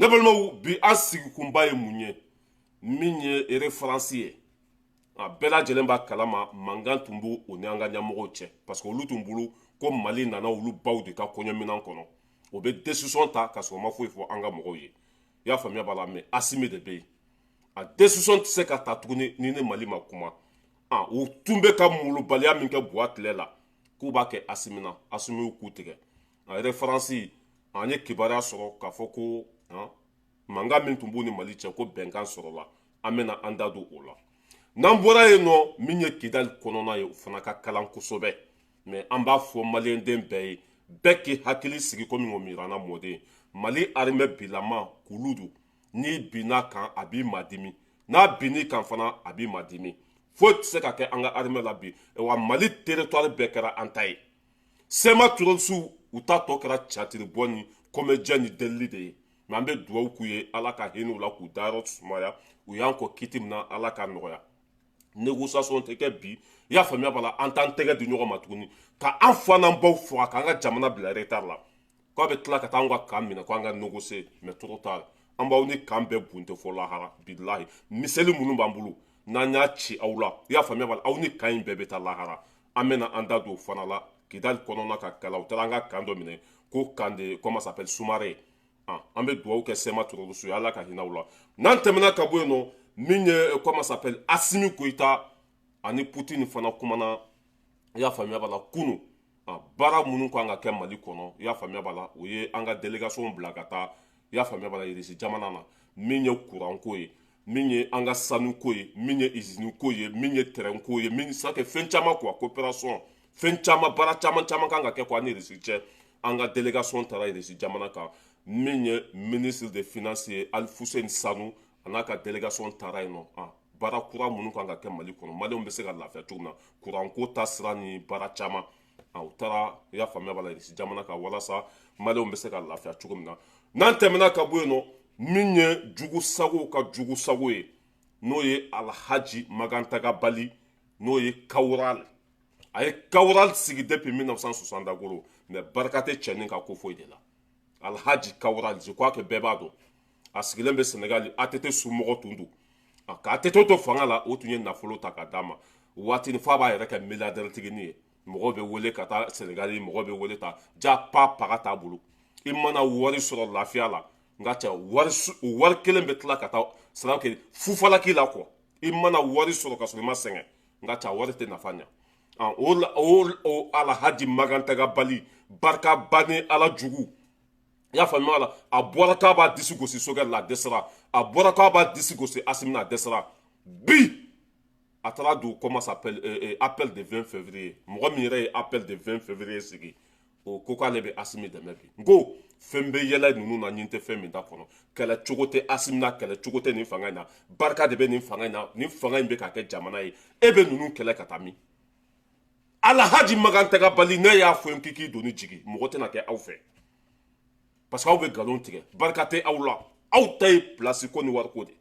Ne balimaw, bi an sigikunba ye mun ye? Min ye référence ye, a bɛɛ lajɛlen b'a kalama, mankan tun b'o o ni an ka ɲɛmɔgɔw cɛ, parce que olu tun bolo ko Mali nana olu baw de ka kɔɲɔminɛn kɔnɔ. O bɛ décision ta ka sɔrɔ u ma foyi fɔ an ka mɔgɔw ye. I y'a faamuya b'a la, mais Asimi de bɛ yen, a décision tɛ se ka ta tuguni ni ne Mali ma kuma. Ah, u tun bɛ ka molobaliya min kɛ Buwa tile la k'u b'a kɛ Asimi na, Asimi y'u k'u tigɛ. A référence, an ye kibaruya sɔrɔ k'a fɔ ko mankan min tun b'u ni Mali cɛ, ko bɛnkan sɔrɔla. An bɛna an da don o la. N'an bɔra yen nɔ, min ye Kidali kɔnɔna ye, o fana ka kalan kosɛbɛ. Mais an b'a fɔ maliyɛnden bɛɛ ye, bɛɛ k'i hakili sigi komi o miranna mɔden. Mali armée bilama kulu don, n'i binna kan, a b'i madimi, n'a binn'i kan fana, a b'i madimi. Foyi tɛ se ka kɛ an ka armée la bi. Wa Mali territoire bɛɛ kɛra an ta ye. CMA terroriste, u ta tɔ kɛra catiribɔ ni comédien ni delili de ye. Mais an bɛ dugawu k'u ye, Ala ka hinɛ u la, k'u dayɔrɔ sumaya. U y'an kɔ kiti min na, Ala ka nɔgɔya. Négociation tɛ kɛ bi, i y'a faamuya b'a la. An t'an tɛgɛ di ɲɔgɔn ma tuguni ka an fa n'an baw faga, k'an ka jamana bila retard la, k'a bɛ tila ka taa an ka camp minɛ ko an ka négocier. Mais trop tard, an b'aw ni camp bɛɛ bunte fɔ lahara. Bilahi, missile minnu b'an bolo, n'an y'a ci aw la, i y'a faamuya b'a la, aw ni camp in bɛɛ bɛ taa lahara. An bɛna an da don o fana la. Kidali kɔnɔna ka kala, u taara an ka camp dɔ minɛ ko camp de, comment s'appelle, Sumare. An bɛ dugawu kɛ CMA terroriste ye, Ala ka hinɛ u la. N'an tɛmɛna ka bɔ yen nɔ, min ye, comment s'appelle, Asimi Goyita ani Poutine fana kumana, i y'a faamuya b'a la, kunu. Baara minnu kan ka kɛ Mali kɔnɔ, i y'a faamuya b'a la, o ye an ka délégation bila ka taa, i y'a faamuya b'a la, Irisi jamana na. Min ye kuranko ye, min ye an ka sanuko ye, min ye usine ko ye, min ye terrain ko ye, min sa kɛ fɛn caman quoi, coopération, fɛn caman, baara caman caman kan ka kɛ quoi ani Irisi cɛ. An ka délégation taara Irisi jamana kan. Min ye ministre de finance ye, Alifuseni Sanu, a n'a ka délégation taara yen nɔ. Baara kura minnu kan ka kɛ Mali kɔnɔ, maliyɛnw bɛ se ka lafiya cogo min na, kuranko ta sira ni baara caman, u taara, i y'a faamuya b'a la, Irisi jamana kan, walasa maliyɛnw bɛ se ka lafiya cogo min na. N'an tɛmɛna ka bɔ yen nɔ, min ye jugu sago ka jugu sago ye, n'o ye Alhaji Magantaga Bali, n'o ye Kawural, a ye Kawural sigi depuis 1960 goro, mais barika tɛ cɛnin ka ko foyi de la. Alhaji Kawural, je crois que bɛɛ b'a dɔn, a sigilen bɛ Senegali. ATT somɔgɔ tun don. Ka ATT to fanga la, o tun ye nafolo ta ka d'a ma waati ni f'a b'a yɛrɛ kɛ milliardaire tiginin ye. Mɔgɔw bɛ wele ka taa Senegali, mɔgɔw bɛ wele ta ja pa paga t'a bolo. I mana wari sɔrɔ lafiya la, nka cɛ, wari, o wari kelen bɛ tila ka taa sira kɛ fufalaki la kɔ. I mana wari sɔrɔ ka sɔrɔ i ma sɛgɛn, nka cɛ, wari tɛ nafa ɲɛ. O Alhaji Magantaga Bali, barika bannen Ala jugu, i y'a faamuya la. A bɔra k'a b'a disi gosi Sogɛli la, a dɛsɛra. A bɔra k'a b'a disi gosi Asimi na, a dɛsɛra. Bi a taara don, comment s'appelle, appel de 20 février. Mɔgɔ min yɛrɛ ye appel de 20 février sigi, o ko k'ale bɛ Asimi dɛmɛ bi. N ko fɛn bɛ yɛlɛ ninnu na, ɲin tɛ fɛn min ta kɔnɔ. Kɛlɛ cogo tɛ Asimi na, kɛlɛ cogo tɛ nin fanga in na. Barika de bɛ nin fanga in na. Nin fanga in bɛ ka kɛ jamana ye, e bɛ ninnu kɛlɛ ka taa min? Alhaji Magantaga Bali, ne y'a fɔ n k'i k'i doni jigi, mɔgɔ tɛna kɛ aw fɛ, parce que aw bɛ nkalon tigɛ, barika tɛ aw la. Aw ta ye place ko ni wariko de.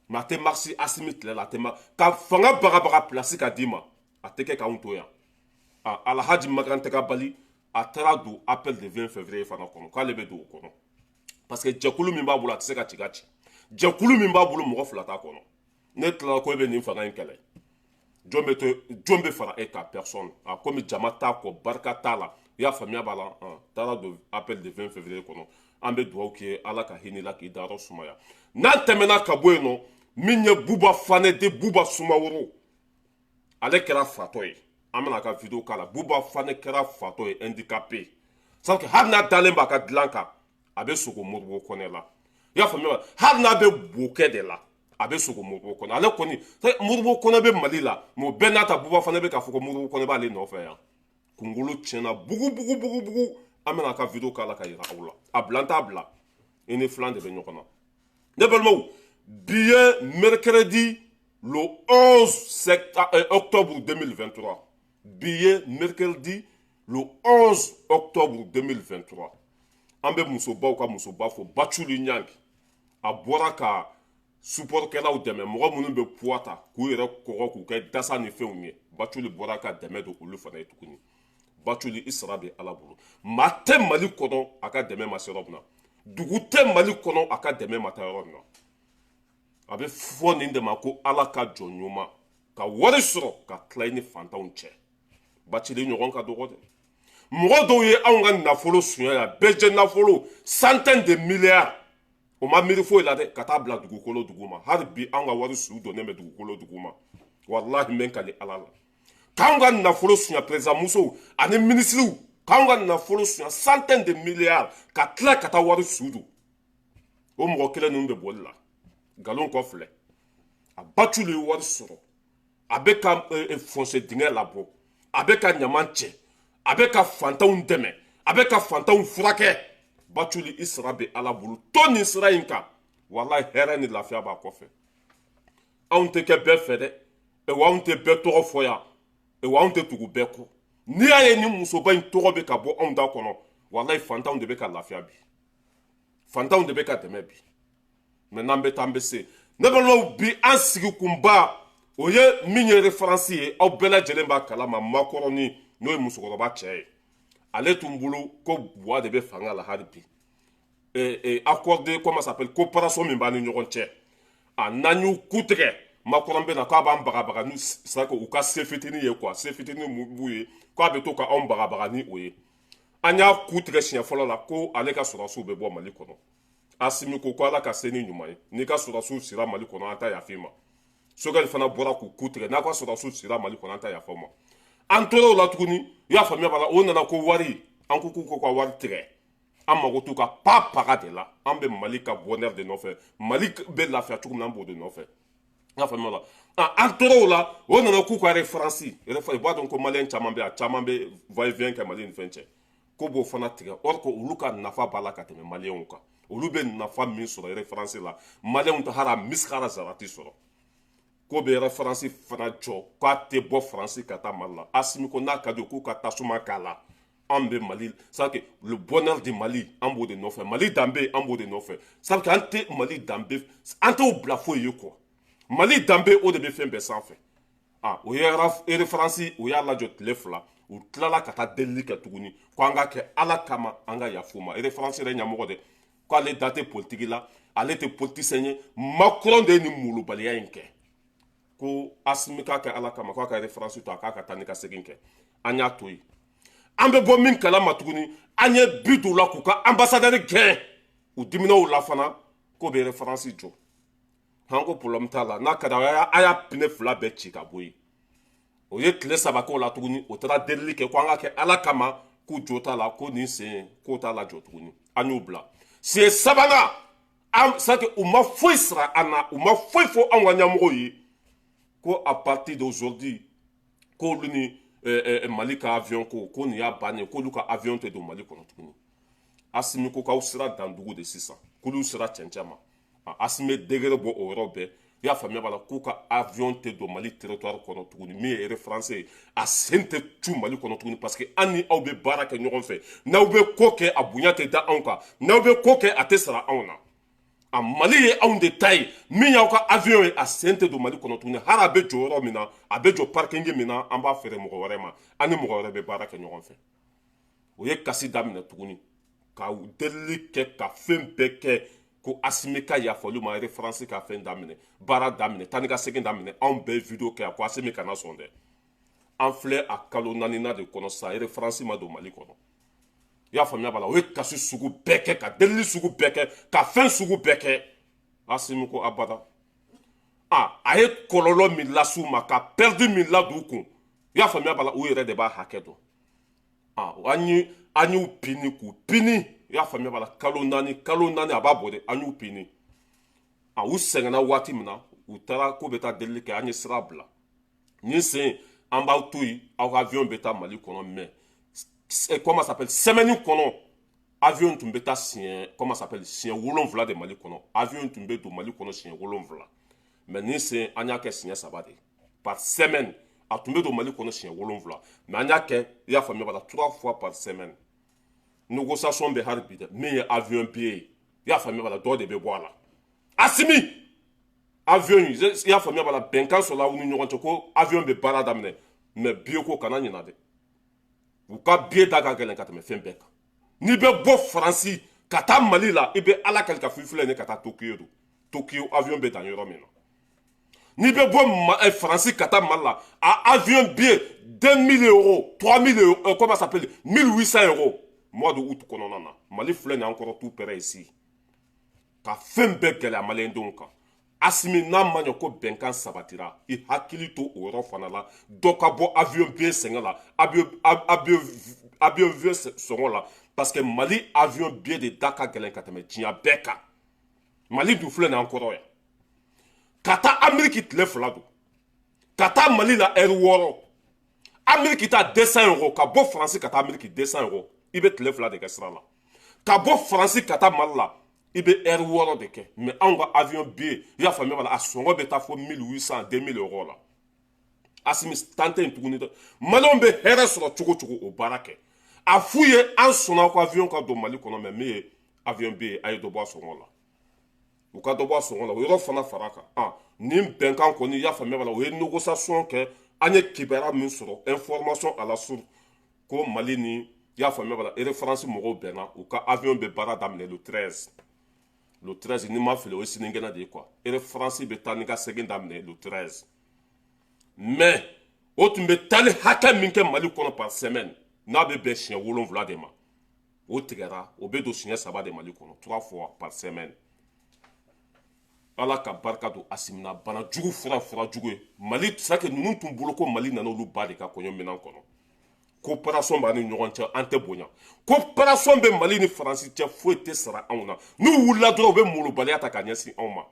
Mais a tɛ marcher Asimi tile la, a tɛ ma ka fanga bagabaga place ka d'i ma, a tɛ kɛ k'anw to yan. Alhaji Magantaga Bali, a taara don appel de 20 février fana kɔnɔ, k'ale bɛ don o kɔnɔ, parce que jɛkulu min b'a bolo, a tɛ se ka ci ka ci. Jɛkulu min b'a bolo, mɔgɔ fila t'a kɔnɔ. Ne tilala ko e bɛ nin fanga in kɛlɛ, jɔn bɛ to? Jɔn bɛ fara e kan? Personne. A komi jama t'a kɔ, barika t'a la, i y'a faamuya b'a la, taara don appel de 20 février kɔnɔ. An bɛ dugawu k'i ye, Ala ka hinɛ la, k'i dayɔrɔ sumaya. N'an tɛmɛna ka bɔ yen nɔ, min ye Buba Fanɛ de, Buba Sumaworo, ale kɛra fatɔ ye. An bɛna a ka vidéo k'a la. Buba Fanɛ kɛra fatɔ ye, handicapé, sabu hali n'a dalen b'a ka dilan kan, a bɛ sogo Moribo Kɔnɛ la, i y'a faamuya? Hali n'a bɛ bokɛ de la, a bɛ sogo Moribo Kɔnɛ. Ale kɔni, Moribo Kɔnɛ bɛ Mali la, mais o bɛɛ n'a ta, Buba Fanɛ bɛ k'a fɔ ko Moribo Kɔnɛ b'ale nɔfɛ yan. Kunkolo tiɲɛna bugu bugu bugu bugu. An bɛna a ka vidéo k'a la ka yira aw la. A bila n t'a bila, i ni filan de bɛ ɲɔgɔn na. Ne balimaw, bi ye mercredi le 11 octobre 2023. Bi ye mercredi le 11 octobre 2023. An bɛ musobaw ka musoba fo, Baculi Ɲangi. A bɔra ka supportkɛlaw dɛmɛ, mɔgɔ minnu bɛ poids ta k'u yɛrɛ kɔgɔ k'u kɛ dasa ni fɛnw ye. Baculi bɔra ka dɛmɛ don olu fana ye tuguni. Baculi, i sara bɛ Ala bolo. Maa tɛ Mali kɔnɔ a ka dɛmɛ ma se yɔrɔ min na. Dugu tɛ Mali kɔnɔ a ka dɛmɛ ma taa yɔrɔ min na. A bɛ fɔ nin de ma ko Ala ka jɔn ɲuman, ka wari sɔrɔ ka tila i ni fantanw cɛ. Bacili ɲɔgɔn ka dɔgɔ dɛ. Mɔgɔ dɔw ye anw ka nafolo suɲɛ yan, bɛɛ nafolo, centaine de milliards, o ma miiri foyi la dɛ, ka taa bila dugukolo duguma. Hali bi anw ka wari su donnen bɛ dugukolo duguma. Walahi, n bɛ n kali Ala la, k'anw ka nafolo suɲɛ, président musow ani minisiriw, k'anw ka nafolo suɲɛ, centaine de milliards, ka tila ka taa wari su don. O mɔgɔ kelen ninnu bɛ boli la nkalon kɔ filɛ. A Bacili ye wari sɔrɔ, a bɛ ka fossé dingɛ labɔ, a bɛ ka ɲaman cɛ, a bɛ ka fantanw dɛmɛ, a bɛ ka fantanw furakɛ. Bacili, i sara bɛ Ala bolo. To nin sira in kan, walahi, hɛrɛ ni lafiya b'a kɔfɛ. Anw tɛ kɛ bɛɛ fɛ dɛ, wa anw tɛ bɛɛ tɔgɔ fɔ yan, wa anw tɛ tugu bɛɛ kɔ. N'i y'a ye ni musoba in tɔgɔ bɛ ka bɔ anw da kɔnɔ, walahi, fantanw de bɛ ka lafiya bi, fantanw de bɛ ka dɛmɛ bi. Mɛ n'an bɛ taa, an bɛ se. Ne balimaw, bi an sigikunba, o ye min ye référence ye, aw bɛɛ lajɛlen b'a kalama. Makɔrɔni, n'o ye musokɔrɔba cɛ ye, ale tun bolo ko Buwa de bɛ fanga la hali bi. Accord de, comment ça s'appelle, coopération min b'an ni ɲɔgɔn cɛ, a n'an y'u ku tigɛ, Makɔrɔ bɛ na k'a b'an bagabaga ni, c'est u ka se fitinin ye quoi, se fitinin mun b'u ye, k'a bɛ to ka anw bagabaga ni o ye. An y'a ku tigɛ siɲɛ fɔlɔ la ko ale ka sɔrɔdasiw bɛ bɔ Mali kɔnɔ. Asimi ko ko Ala ka se ni ɲuman ye, n'i ka sɔrɔdasiw sera Mali kɔnɔ, an ta yafa i ma. Sogɛli fana bɔra k'u ku tigɛ, n'a ka sɔrɔdasiw sera Mali kɔnɔ, an ta yafa ma. An tora o la tuguni, i y'a faamuya b'a la, o nana ko wari, an ko k'u ko ka wari tigɛ. An mago t'u ka pa paga de la, an bɛ Mali ka bonheur de nɔfɛ. Mali bɛ lafiya cogo min na, an b'o de nɔfɛ, i y'a faamuya la. An tora o la, o nana k'u ka référence, i b'a dɔn ko maliyɛn caman bɛ, a caman bɛ va et vient kɛ Mali ni fɛn cɛ, ko b'o fana tigɛ. Or que olu ka nafa b'a la ka tɛmɛ maliyɛnw kan. Olu bɛ nafa min sɔrɔ référence la, maliyɛnw tɛ hali a misikala zarati sɔrɔ. Ko bɛ référence fana jɔ, k'a tɛ bɔ Faransi ka taa Mali la. Asimi ko n'a ka di k'u ka tasuma k'a la. An bɛ Mali, c'est que le bonheur du Mali, an b'o de nɔfɛ. Mali danbe, an b'o de nɔfɛ. C'est que an tɛ Mali danbe, an t'o bila foyi ye quoi. Mali danbe, o de bɛ fɛn bɛɛ sanfɛ. Ah, o ye référence, o y'a lajɔ tile 2, u tilala ka taa delili kɛ tuguni ko an ka kɛ Ala kama, an ka yafu ma. Référence yɛrɛ ɲɛmɔgɔ dɛ, k'ale da tɛ politiki la, ale tɛ politicien ye. Macron de ye nin molobaliya in kɛ, ko Asimi k'a kɛ Ala kama, k'a ka référence to a k'a ka taa ni ka segin kɛ. An y'a to yen. An bɛ bɔ min kalama tuguni, an ye bi don la k'u ka ambassadeur gɛn. U dimina o la fana, k'o bɛ référence jɔ. An ko problème t'a la, n'a ka di a y'a pneu 2 bɛɛ ci ka bɔ yen. O ye tile 3 k'o la tuguni, o taara delili kɛ ko an ka kɛ Ala kama, k'u jo t'a la, ko nin sen k'o t'a la jɔ tuguni. An y'u bila siɲɛ sabanan. An c'est que u ma foyi sara an na, u ma foyi fɔ anw ka ɲɛmɔgɔw ye, ko à partir d'aujourd'hui, k'olu ni Mali ka avion ko, ko nin y'a bannen, k'olu ka avion tɛ don Mali kɔnɔ tuguni. Asimi ko k'aw sera dandugu de sisan, k'olu sera cɛncɛn ma. Asimi ye degré bɔ o yɔrɔ bɛɛ, i y'a faamuya b'a la, k'u ka avion tɛ don Mali territoire kɔnɔ tuguni. Min ye référence ye, a sen tɛ cu Mali kɔnɔ tuguni, parce que an ni aw bɛ baara kɛ ɲɔgɔn fɛ. N'aw bɛ ko kɛ, a bonya tɛ da anw kan. N'aw bɛ ko kɛ, a tɛ sara anw na. A Mali ye anw de ta ye. Min y'aw ka avion ye, a sen tɛ don Mali kɔnɔ tuguni. Hali a bɛ jɔ yɔrɔ min na, a bɛ jɔ parking min na, an b'a feere mɔgɔ wɛrɛ ma, an ni mɔgɔ wɛrɛ bɛ baara kɛ ɲɔgɔn fɛ. O ye kasi daminɛ tuguni, ka delili kɛ, ka fɛn bɛɛ kɛ, ko Asimi ka yafa olu ma, référence ka fɛn daminɛ, baara daminɛ, taa ni ka segin daminɛ. Anw bɛɛ vidéo kɛ yan ko Asimi kana sɔn dɛ. An filɛ a kalo naaninan de kɔnɔ sisan, référence ma don Mali kɔnɔ, i y'a faamuya b'a la. O ye kasi sugu bɛɛ kɛ, ka delili sugu bɛɛ kɛ, ka fɛn sugu bɛɛ kɛ. Asimi ko abada. A a ye kɔlɔlɔ min las'u ma, ka perte min ladon u kun, i y'a faamuya b'a la, u yɛrɛ de b'a hakɛ dɔn. An y'u pini, k'u pini, i y'a faamuya b'a la, kalo 4, kalo 4 a b'a bɔ dɛ. An y'u pini, a u sɛgɛnna waati min na, u taara k'u bɛ taa delili kɛ, an ye sira bila. Nin sen, an b'aw to yen, aw ka avion bɛ taa Mali kɔnɔ. Mais comment ça s'appelle, semaine kɔnɔ, avion tun bɛ taa siɲɛ, comment ça s'appelle, siɲɛ 7 de Mali kɔnɔ. Avion tun bɛ don Mali kɔnɔ siɲɛ 7, mais nin sen, an y'a kɛ siɲɛ 3 de par semaine. A tun bɛ don Mali kɔnɔ siɲɛ 7, mais an y'a kɛ, i y'a faamuya b'a la, trois fois par semaine. Négociation bɛ hali bi dɛ. Min ye avion billet ye, i y'a faamuya b'a la, dɔ de bɛ bɔ a la. Asimi, avion, i y'a faamuya b'a la, bɛnkan sɔrɔla aw ni ɲɔgɔn cɛ ko avion bɛ baara daminɛ, mais billet ko, kana ɲina dɛ. U ka billet da ka gɛlɛn ka tɛmɛ fɛn bɛɛ kan. N'i bɛ bɔ Faransi Ka taa Mali la, i bɛ Ala kali ka filɛ nin ka taa Tokiyo. Don Tokiyo, avion bɛ dan yɔrɔ min na, n'i bɛ bɔ Faransi ka taa Mali la, a avion billet 2000 euros, 3000 euros, comment ça s'appelle, 1800 euros, mois de août kɔnɔna na. Mali filɛ nin, an kɔrɔ, tout près ici, ka fɛn bɛɛ gɛlɛya maliyɛndenw kan. Asimi, n'a ma ɲɛ ko bɛnkan sabatira, i hakili to o yɔrɔ fana la. Dɔ ka bɔ avion billet sɛngɛ la, avion billet sɔngɔ la, parce que Mali avion billet de da ka gɛlɛn ka tɛmɛ diɲɛ bɛɛ kan. Mali dun filɛ nin, an kɔrɔ yan. Ka taa Ameriki, tile 2 don. Ka taa Mali la, ɛri 6. Ameriki taa, 200 euros. Ka bɔ Faransi ka taa Ameriki, 200 euros, i bɛ tile 2 de kɛ sira la. Ka bɔ Faransi ka taa Mali la, i bɛ ɛri 6 de kɛ. Mais anw ka avion billet, i y'a faamuya b'a la, a sɔngɔ bɛ taa fo 1800, 2000 euros la. Asimi tan tɛ yen tuguni dɛ. Maliyɛnw bɛ hɛrɛ sɔrɔ cogo cogo, o baara kɛ. A f'u ye, an sɔnna ko avion ka don Mali kɔnɔ, mais min ye avion billet, a ye dɔ bɔ a sɔngɔ la. U ka dɔ bɔ a sɔngɔ la, o yɔrɔ fana fara kan. Ah, nin bɛnkan kɔni, i y'a faamuya b'a la, o ye négociation kɛ. An ye kibaruya min sɔrɔ, information à la source, ko Mali ni, i y'a faamuya b'a la, Air France mɔgɔw bɛnna, u ka avion bɛ baara daminɛ le 13. Le 13, ni ma fili, o ye sinikɛnɛ de ye quoi. Air France bɛ taa ni ka segin daminɛ le 13. Mais o tun bɛ taali hakɛ min kɛ Mali kɔnɔ par semaine, n'a bɛ bɛn siɲɛ 7 de ma, o tigɛra, o bɛ don siɲɛ 3 de Mali kɔnɔ, trois fois par semaine. Ala ka barika don Asimi na. Bana jugu fura, fura jugu ye Mali. C'est que ninnu tun bolo ko Mali nana olu ba de ka kɔɲɔ minɛn kɔnɔ. Coopération b'an ni ɲɔgɔn cɛ, an tɛ bonya. Coopération bɛ Mali ni Faransi cɛ, foyi tɛ sara anw na. N'u wulila dɔrɔn, u bɛ molobaliya ta ka ɲɛsin anw ma.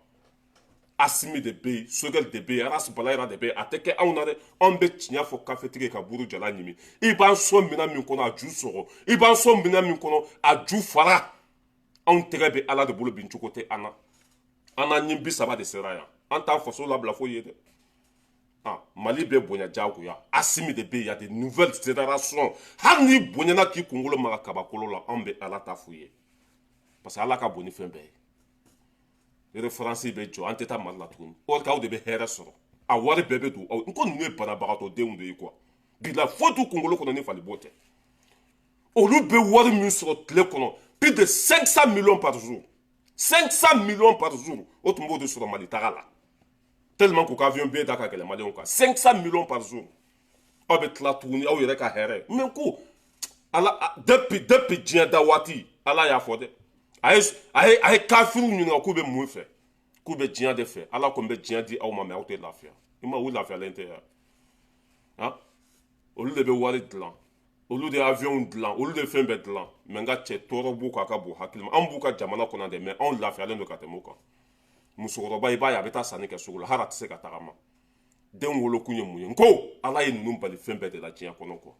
Asimi de bɛ yen, Sogɛli de bɛ yen, Aras Balayira de bɛ yen. A tɛ kɛ anw na dɛ. Anw bɛ tiɲɛ fɔ kafetigi ka buru jala ɲimi. I b'an sɔn minɛn min kɔnɔ, a ju sɔgɔ. I b'an sɔn minɛn min kɔnɔ, a ju fara. Anw tɛgɛ bɛ Ala de bolo, bin cogo tɛ an na. An n'an ɲin 30 de sera yan. An t'an faso labila foyi ye dɛ. Ah, Mali bɛ bonya diyagoya. Asimi de bɛ yen, y a des nouvelles générations. Hali n'i bonyana k'i kunkolo maga kabakolo la, anw bɛ Ala ta f'u ye, parce que Ala ka bon ni fɛn bɛɛ ye. Référence bɛ jɔ, an tɛ taa Mali la tuguni. Or k'aw de bɛ hɛrɛ sɔrɔ, a wari bɛɛ bɛ don aw. N ko ninnu ye banabagatɔ denw de ye quoi. Bila foyi t'u kunkolo kɔnɔ ni falibo tɛ. Olu bɛ wari min sɔrɔ tile kɔnɔ, plus de 500 millions par jour, 500 millions par jour, o tun b'o de sɔrɔ Mali taga la, tellement k'u ka avion billet da ka gɛlɛn maliyɛnw kan. 500 millions par jour. Aw bɛ tila tuguni aw yɛrɛ ka hɛrɛ. Mais ko Ala, depuis diɲɛ da waati, Ala y'a fɔ dɛ. A ye kafiriw ɲininka k'u bɛ mun fɛ, k'u bɛ diɲɛ de fɛ. Ala ko n bɛ diɲɛ di aw ma, mais aw tɛ lafiya. I ma, u lafiyalen tɛ yan. Han, olu de bɛ wari dilan, olu de avion dilan, olu de fɛn bɛɛ dilan. Mais n ka cɛ, tɔɔrɔ b'u kan, a ka bon hakili ma. Anw b'u ka jamana kɔnɔ dɛ, mais anw lafiyalen don ka tɛmɛ u kan. Musokɔrɔba, i b'a ye, a bɛ taa sanni kɛ sugu la, hali a tɛ se ka tagama. Den wolokun ye mun ye? N ko Ala ye ninnu bali fɛn bɛɛ de la diɲɛ kɔnɔ quoi.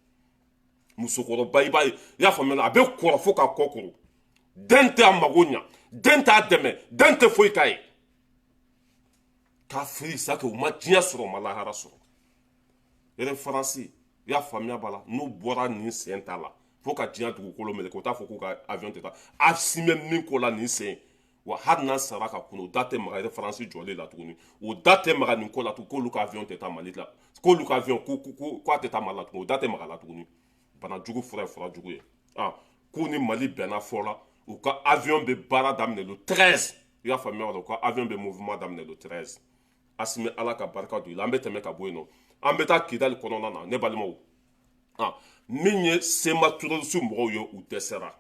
Musokɔrɔba, i b'a ye, i y'a faamuya, a bɛ kɔrɔ fo ka kɔ kuru. Den tɛ a mago ɲa, den t'a dɛmɛ, den tɛ foyi k'a ye. Kafiri sa kɛ, u ma diɲɛ sɔrɔ, u ma lahara sɔrɔ. Référence, i y'a faamuya b'a la, n'u bɔra nin sen ta la fo ka diɲɛ dugukolo meleke, u t'a fɔ k'u ka avion tɛ taa. A si bɛ min ko la nin sen wa, hali n'an sara ka kun, o da tɛ maga référence jɔlen la tuguni. O da tɛ maga nin ko la tuguni, k'olu ka avion tɛ taa Mali la, k'olu ka avion ko k'a tɛ taa Mali la tuguni. O da tɛ maga la tuguni. Bana jugu fura ye fura jugu ye. Ah, k'u ni Mali bɛnna fɔ la, u ka avion bɛ baara daminɛ le 13. I y'a faamuya, u ka avion bɛ mouvement daminɛ le 13. Asimi, Ala ka barika don i la. An bɛ tɛmɛ ka bɔ yen nɔ, an bɛ taa Kidali kɔnɔna na. Ne balimaw, ah, min ye CMA terroriste mɔgɔw ye, u dɛsɛra.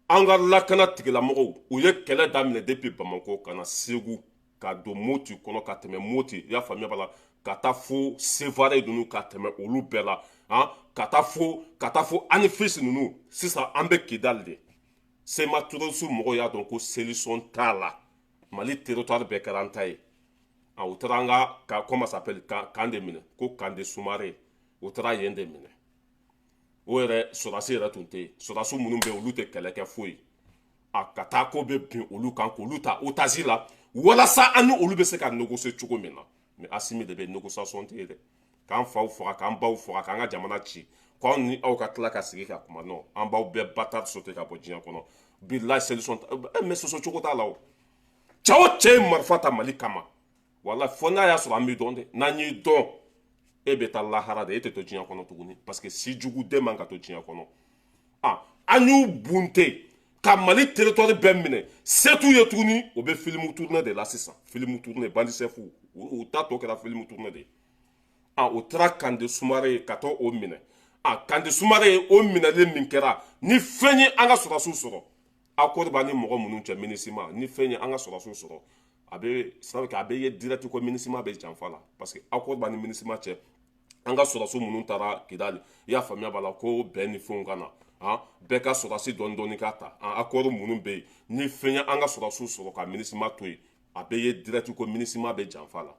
An ka lakana tigilamɔgɔw, u ye kɛlɛ daminɛ depuis Bamako ka na Segu, ka don Moti kɔnɔ, ka tɛmɛ Moti, i y'a faamuya b'a la, ka taa fo Sevare ninnu, ka tɛmɛ olu bɛɛ la, han, ka taa fo Anifisi ninnu. Sisan an bɛ Kidali de. CMA terroriste mɔgɔw y'a dɔn ko solution t'a la, Mali territoire bɛɛ kɛra an ta ye. A u taara an ka comment ça s'appelle, camp de minɛ, ko camp de Sumare. U taara yen de minɛ. O yɛrɛ, sɔrɔdasi yɛrɛ tun tɛ yen. Sɔrɔdasi minnu bɛ yen, olu tɛ kɛlɛ kɛ foyi. A ka taa ko bɛ bin olu kan, k'olu ta otage la, walasa an ni olu bɛ se ka négocier cogo min na. Mais Asimi de bɛ négociation tɛ yen dɛ. K'an faw faga, k'an baw faga, k'an ka jamana ci, k'anw ni aw ka tila ka sigi ka kuma? Non, an b'aw bɛɛ bâtard sauter ka bɔ diɲɛ kɔnɔ. Bilahi, solution, mais sɔsɔ cogo t'a la. O cɛ, o cɛ ye marifa ta Mali kama, wala fo n'a y'a sɔrɔ an b'i dɔn dɛ. N'an y'i dɔn, e bɛ taa lahara de, e tɛ to diɲɛ kɔnɔ tuguni, parce que si jugu den man ka to diɲɛ kɔnɔ. Ah, an y'u bunte. Ka Mali territoire bɛɛ minɛ, se t'u ye tuguni. O bɛ film tourner de la sisan, film tourner. Bandit chef, o ta tɔ kɛra film tourner de ye. A o taara Kande Sumare ka taa o minɛ. A Kande Sumare, o minɛlen min kɛra, ni fɛn ye an ka sɔrɔdasiw sɔrɔ, accord b'an ni mɔgɔ minnu cɛ, MINUSMA, ni fɛn ye an ka sɔrɔdasiw sɔrɔ, a bɛ c'est a bɛ ye direct ko MINUSMA bɛ janfa la, parce que accord b'an ni MINUSMA cɛ. An ka sɔrɔdasiw minnu taara Kidali, i y'a faamuya b'a la, ko bɛn ni fɛnw ka na, han, bɛɛ ka sɔrɔdasi dɔɔni dɔɔni ka ta. Accord minnu bɛ yen, ni fɛn ye an ka sɔrɔdasiw sɔrɔ ka MINUSMA to yen, a bɛ ye direct ko MINUSMA bɛ janfa la.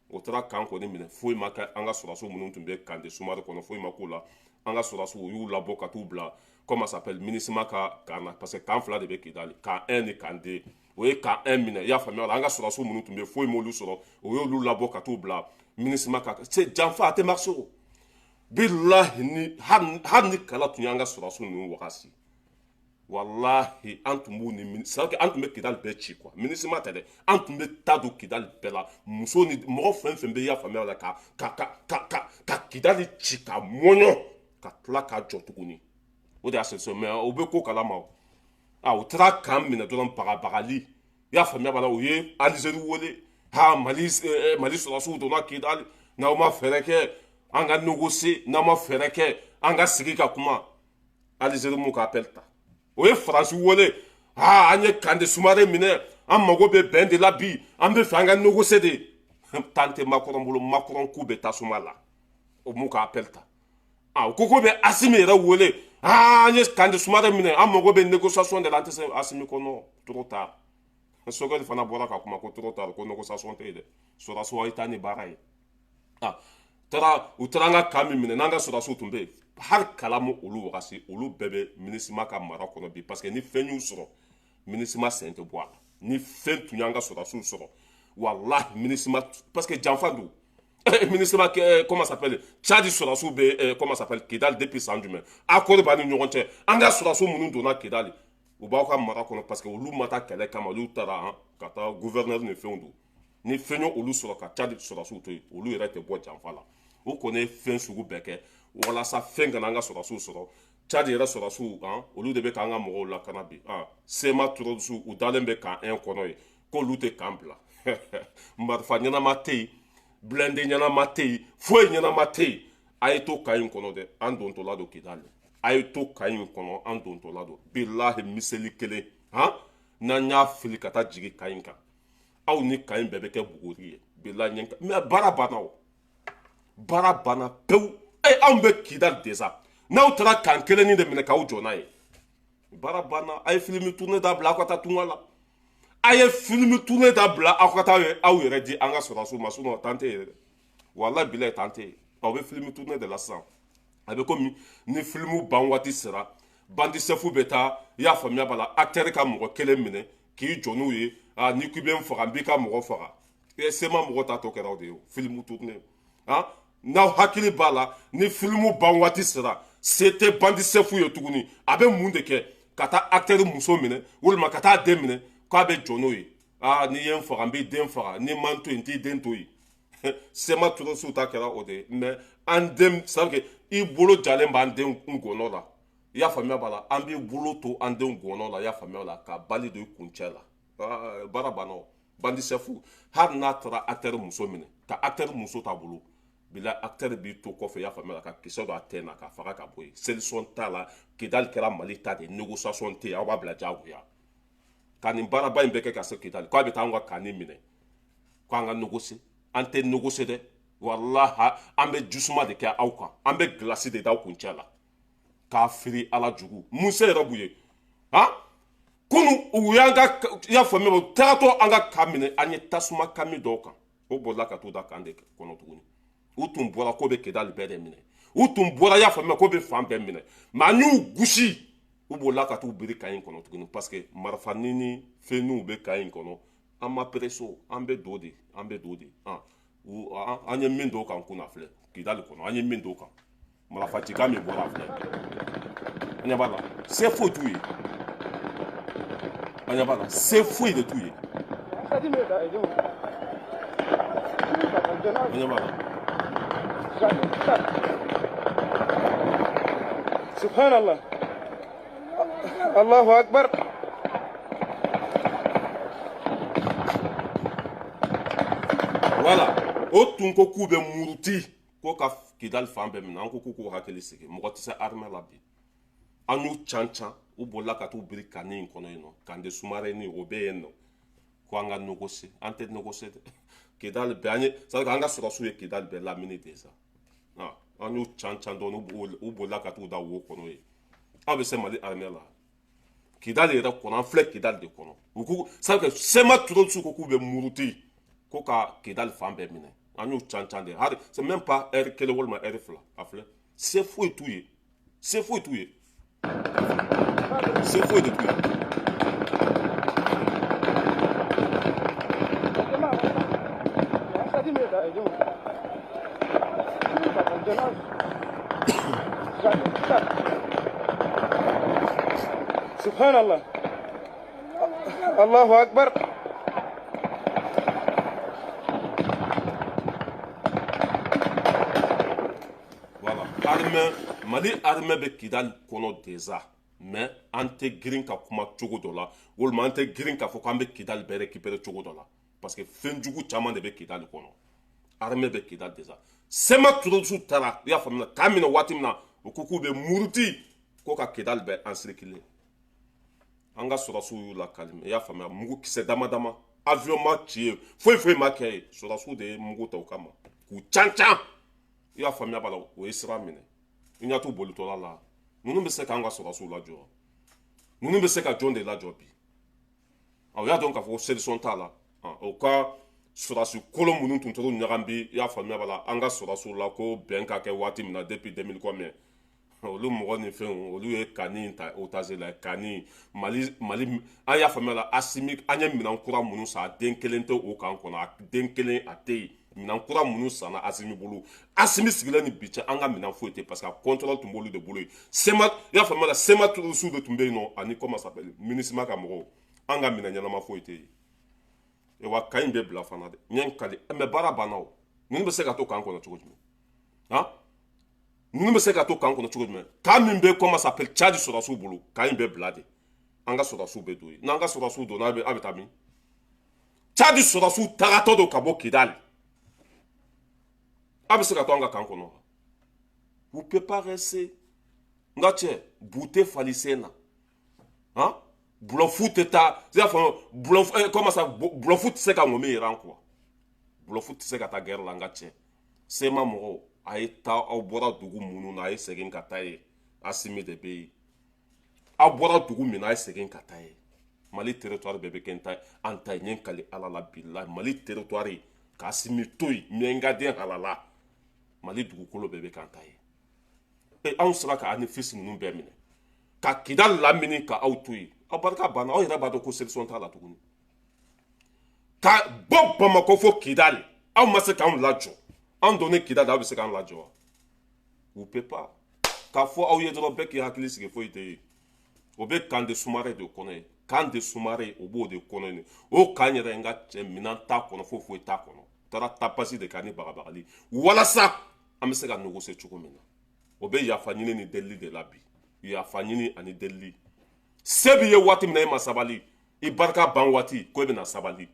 O taara kan kɔni minɛ, foyi ma kɛ an ka sɔrɔdasiw minnu tun bɛ Kande Sumare kɔnɔ, foyi ma k'u la. An ka sɔrɔdasiw, u y'u labɔ ka t'u bila, comment s'appelle, MINUSMA ka camp na, parce que camp fila de bɛ Kidali, camp 1 ni camp 2. O ye camp 1 minɛ, i y'a faamuya la. An ka sɔrɔdasiw minnu tun bɛ, foyi m'olu sɔrɔ, o y'olu labɔ ka t'u bila MINUSMA ka. C'est janfa, a tɛ marcher. O bilahi, ni hali ni kala tun y'an ka sɔrɔdasiw ninnu wagasi, walahi, an tun b'u ni, c'est à dire an tun bɛ Kidali bɛɛ ci quoi. MINUSMA tɛ dɛ, an tun bɛ taa don Kidali bɛɛ la, muso ni mɔgɔ fɛn fɛn bɛ, i y'a faamuya la, ka Kidali ci ka mɔɲɔ ka tila k'a jɔ tuguni. O de y'a solution. Mais o bɛ ko kalama. O a u taara camp minɛ dɔrɔn, bagabagali, i y'a faamuya b'a la. U ye Algérie wele: ha, Mali sɔrɔdasiw donna Kidali, n'aw ma fɛɛrɛ kɛ an ka négocier, n'aw ma fɛɛrɛ kɛ an ka sigi ka kuma. Algérie m'u ka appel ta. O ye Faransi wele: ha, an ye Kande Sumare minɛ, an mago bɛ bɛn de la bi, an bɛ fɛ an ka négocier de. Tan tɛ Macron bolo, Macron k'u bɛ tasuma la, o m'u ka appel ta. A ko ko bɛ Asimi yɛrɛ wele: aa, an ye Kande Sumare minɛ, an mago bɛ négociation de la, an tɛ se. Asimi ko non, trop tard. Sogɛli fana bɔra ka kuma ko trop tard, ko négociation tɛ yen dɛ, sɔrɔdasiw a ye taa ni baara ye. A taara, u taara an ka camp min minɛ, n'an ka sɔrɔdasiw tun bɛ yen, hali kala ma olu wagasi, olu bɛɛ bɛ MINUSMA ka mara kɔnɔ bi, parce que ni fɛn y'u sɔrɔ, MINUSMA sen tɛ bɔ a la. Ni fɛn tun y'an ka sɔrɔdasiw sɔrɔ, walahi, MINUSMA, parce que janfa don. MINUSMA, comment s'appelle, Tchad sɔrɔdasiw bɛ, comment s'appelle, Kidali depuis san jumɛn? Accord b'an ni ɲɔgɔn cɛ. An ka sɔrɔdasiw minnu donna Kidali, u b'aw ka mara kɔnɔ, parce que olu ma taa kɛlɛ kama, olu taara ka taa gouverneur ni fɛnw don. Ni fɛn ye olu sɔrɔ ka Tchad sɔrɔdasiw to yen, olu yɛrɛ tɛ bɔ janfa la. U kɔni ye fɛn sugu bɛɛ kɛ walasa fɛn kana an ka sɔrɔdasiw sɔrɔ. Tchad yɛrɛ sɔrɔdasiw, olu de bɛ k'an ka mɔgɔw lakana bi. CMA terroriste, u dalen bɛ camp 1 kɔnɔ yen, k'olu tɛ camp bila. Marifa ɲɛnama tɛ yen, blindé ɲɛnama tɛ yen, foyi ɲɛnama tɛ yen. A ye to camp in kɔnɔ dɛ, an dontɔla don Kidali. A ye to camp in kɔnɔ, an dontɔla don. Bilahi, missile kelen, han, n'an y'a fili ka taa jigin camp in kan, aw ni camp in bɛɛ bɛ kɛ buguri ye. Bilahi, ɲɛ mais baara banna, o baara banna pewu. E, anw bɛ Kidali déjà, n'aw taara camp kelennin de minɛ k'aw jɔ n'a ye, baara banna. A ye film tourner dabila, aw ka taa tunga la. A ye film tourner dabila, aw ka taa aw yɛrɛ di an ka sɔrɔdasiw ma, sinon tan tɛ yen dɛ. Walahi bilahi, tan tɛ yen. Aw bɛ film tourner de la sisan, a bɛ komi ni film ban waati sera, bandit chef bɛ taa, i y'a faamuya b'a la, acteur ka mɔgɔ kelen minɛ k'i jɔ n'u ye: aa, n'i k'i bɛ n faga, n b'i ka mɔgɔ faga. CMA mɔgɔ ta tɔ kɛra o de ye o film tourner. Han, n'aw hakili b'a la, ni film ban waati sera, se tɛ bandit chef ye tuguni, a bɛ mun de kɛ? Ka taa acteur muso minɛ walima ka taa den minɛ k'a bɛ jɔ n'o ye: aa, n'i ye n faga, n b'i den faga, n'i ma n to yen, n t'i den to yen. CMA terroriste ta kɛra o de ye. Mais an den, c'est à dire i bolo jalen b'an den ngɔnɔ la, i y'a faamuya b'a la, an b'i bolo to an den ngɔnɔ la, i y'a faamuya la, ka bali don i kuncɛ la. Baara banna. O bandit chef, hali n'a taara acteur muso minɛ ka acteur muso t'a bolo, bila acteur b'i to kɔfɛ, i y'a faamuya, ka kisɛ don a tɛn na ka faga ka bɔ yen. Solution t'a la. Kidali kɛra Mali ta de, négociation tɛ yen, aw b'a bila diyagoya ka nin baaraba in bɛɛ kɛ ka se Kidali, k'a bɛ taa anw ka camp nin minɛ, k'an ka négocier. An tɛ négocier dɛ, walaha, an bɛ jisuma de kɛ aw kan, an bɛ glace de d'aw kuncɛ la k'a firi. Ala jugu mun se yɛrɛ b'u ye? Han, kunu u y'an ka, i y'a faamuya, u tagatɔ an ka camp minɛ, an ye tasuma kami dɔw kan, o bolila ka t'u da camp de kɔnɔ tuguni. U tun bɔra k'o bɛ Kidali bɛɛ de minɛ, u tun bɔra, i y'a faamuya, k'o bɛ fan bɛɛ minɛ, mais an y'u gosi, u bolila ka t'u biri camp in kɔnɔ tuguni, parce que marifa ni fɛnninw bɛ camp in kɔnɔ. An ma pressé, an bɛ don de, an bɛ don de. An ye min don kan kunna filɛ, Kidali kɔnɔ, an ye min don kan, marifa cikan min bɔra filɛ, an ɲɛ b'a la, se foyi t'u ye. An ɲɛ b'a la, se foyi de t'u ye. An ɲɛ b'a la. سبحان الله، الله أكبر. Voilà, o tun ko k'u bɛ muruti ko ka Kidali fan bɛɛ minɛ. An ko k'u k'u hakili sigi, mɔgɔ tɛ se armée la bi. An y'u can can, u bolila ka t'u biri camp in kɔnɔ yen nɔ, camp de Soumaré, o bɛ yen nɔ, ko an ka négocier. An tɛ négocier dɛ. Kidali bɛɛ an ye, c'est à dire an ka sɔrɔdasiw ye Kidali bɛɛ lamini déjà. An y'u can can dɔɔni, u bolila ka t'u da wo kɔnɔ yen. Aw bɛ se Mali armée la? Kidali yɛrɛ kɔnɔ, an filɛ Kidali de kɔnɔ. U ko, c'est à dire CMA terroristes ko k'u bɛ muruti ko ka Kidali fan bɛɛ minɛ. An y'u can can de, hali c'est même pas heure kelen walima heure fila. A filɛ, se foyi t'u ye, se foyi t'u ye, se foyi de t'u ye. سبحان الله، الله أكبر. Voilà, armée, Mali armée bɛ Kidali kɔnɔ déjà, mais an tɛ girin ka kuma cogo dɔ la, walima an tɛ girin k'a fɔ k'an bɛ Kidali bɛɛ récupérer cogo dɔ la, parce que fɛn jugu caman de bɛ Kidali kɔnɔ. Armée bɛ Kidali déjà. CMA terroristes taara, i y'a faamuya, k'a minɛ waati min na, u ko k'u bɛ muruti ko ka Kidali bɛɛ encercler. An ka sɔrɔdasiw y'u lakalime, i y'a faamuya, mugu kisɛ dama dama, avion ma ci yen, foyi foyi ma kɛ yen. Sɔrɔdasiw de ye mugu ta u kama k'u can can, i y'a faamuya b'a la. O ye sira minɛ, i ɲɛ t'u bolitɔla la. Ninnu bɛ se k'an ka sɔrɔdasiw lajɔ? Ninnu bɛ se ka jɔn de lajɔ bi? O y'a dɔn k'a fɔ ko solution t'a la. O ka sɔrɔdasi kolon minnu tun t'olu ɲagami bi, i y'a faamuya b'a la, an ka sɔrɔdasiw la ko bɛn ka kɛ waati min na depuis 2000 combien, olu mɔgɔ ni fɛnw, olu ye camp in ta otage la. Camp Mali, Mali, an y'a faamuya la. Asimi, an ye minɛn kura minnu san, a den kelen tɛ o kan kɔnɔ, a den kelen a tɛ yen. Minɛn kura minnu sanna Asimi bolo, Asimi sigilen ni bi cɛ, an ka minɛn foyi tɛ, parce que a contrôle tun b'olu de bolo yen. CMA, i y'a faamuya la, CMA terroristes de tun bɛ yen nɔ, ani comment ça s'appelle, MINUSMA ka mɔgɔw. An ka minɛn ɲɛnama foyi tɛ yen. Wa camp in bɛ bila fana dɛ, n ye n kali. Mais baara banna. O ninnu bɛ se ka to camp kɔnɔ cogo jumɛn? Han, ninnu bɛ se ka to camp kɔnɔ cogo jumɛn? Camp min bɛ, comment ça s'appelle, Tchad sɔrɔdasiw bolo, camp in bɛ bila de. An ka sɔrɔdasiw bɛ don yen. N'an ka sɔrɔdasiw donna, a bɛ taa min? Tchad sɔrɔdasiw tagatɔ don ka bɔ Kidali. A bɛ se ka to an ka camp kɔnɔ? Vous pouvez pas rester. N ka cɛ, bu tɛ fali sen na. Han, bluff tɛ taa, i y'a faamu, bluff, comment ça, bluff tɛ se ka ŋɔmi yɛrɛ an quoi. Bluff tɛ se ka taa guerre la. N ka cɛ, CMA mɔgɔw, a ye taa. Aw bɔra dugu minnu na, a ye segin ka taa yen. Asimi de bɛ yen. Aw bɔra dugu min na, a ye segin ka taa yen. Mali territoire bɛɛ bɛ kɛ n ta, an ta ye. N ye n kali Ala la, bilahi, Mali territoire k'Asimi to yen, miɲɛnkaden halala, Mali dugukolo bɛɛ bɛ k'an ta ye. E, anw sera ka Anefis ninnu bɛɛ minɛ ka Kidali lamini ka aw to yen. Aw barika banna. Aw yɛrɛ b'a dɔn ko solution t'a la tuguni. Ka bɔ Bamakɔ fo Kidali, aw ma se k'anw lajɔ. Anw donnen Kidali, aw bɛ se k'an lajɔ wa? Vous pouvez pas. K'a fɔ aw ye dɔrɔn, bɛɛ k'i hakili sigi, foyi tɛ yen. O bɛ camp de Soumaré de kɔnɔ yen. Camp de Soumaré, o b'o de kɔnɔ yen. O camp yɛrɛ, n ka cɛ, minɛn t'a kɔnɔ, foyi foyi t'a kɔnɔ. Taara tapasi de k'a ni bagabagali walasa an bɛ se ka négocier cogo min na. O bɛ yafa ɲini ni delili de la bi, yafa ɲini ani delili. Se b'i ye waati min na, e ma sabali. I barika ban waati ko e bɛna sabali,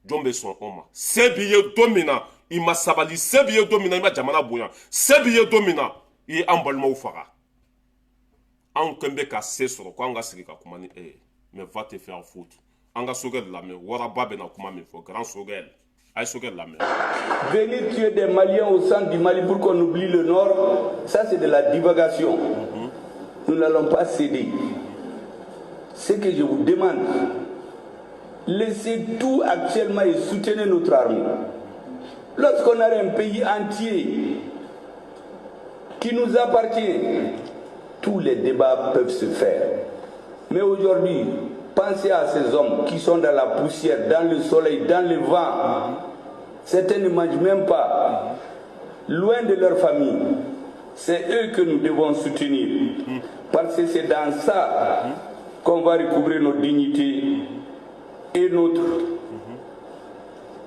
jɔn bɛ sɔn o ma? Se b'i ye don min na, i ma sabali. Se b'i ye don min na, i ma jamana bonya. Se b'i ye don min na, i ye an balimaw faga. Anw kɛn bɛ ka se sɔrɔ ko an ka sigi ka kuma ni e ye, mais va te faire foutre. An ka Sogɛli lamɛn. Waraba bɛna kuma min fɔ, grand Sogɛli, a ye Sogɛli lamɛn. Venir tuer des Maliens au centre du Mali pour qu'on oublie le Nord, ça c'est de la divagation. Nous n'allons pas céder. Ce que je vous demande, laissez tout actuellement et soutenez notre armée. Lorsqu'on a un pays entier qui nous appartient, tous les débats peuvent se faire. Mais aujourd'hui, pensez à ces hommes qui sont dans la poussière, dans le soleil, dans le vent. Certains ne mangent même pas, loin de leur famille. C'est eux que nous devons soutenir. Parce que c'est dans ça qu'on va recouvrir notre dignité et notre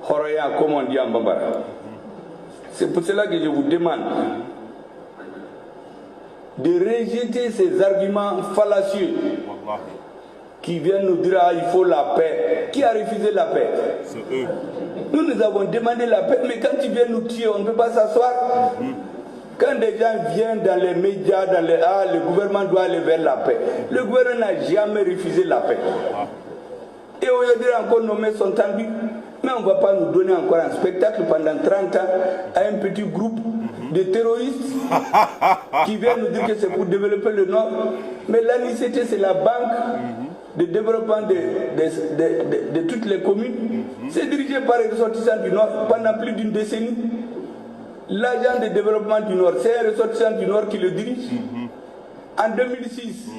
horoya, comme on dit en bambara. C'est pour cela que je vous demande de rejeter ces arguments fallacieux. Wallahi. qui viennent nous dire: ah, il faut la paix. Qui a refusé la paix? C'est eux. Nous, nous avons demandé la paix, mais quand ils viennent nous tuer, on ne peut pas s'asseoir. Quand des gens viennent dans les médias, dans les ah, le gouvernement doit aller vers la paix. Le gouvernement n'a jamais refusé la paix. Et aujourd'hui encore, nos mains sont tendues. Mais on ne va pas nous donner encore un spectacle pendant 30 ans à un petit groupe de terroristes qui viennent nous dire que c'est pour développer le Nord. Mais l'ANICT, c'est la banque de développement de toutes les communes. C'est dirigé par les ressortissants du Nord pendant plus d'une décennie. L'agent de développement du Nord, c'est un ressortissant du Nord qui le dirige. En 2006,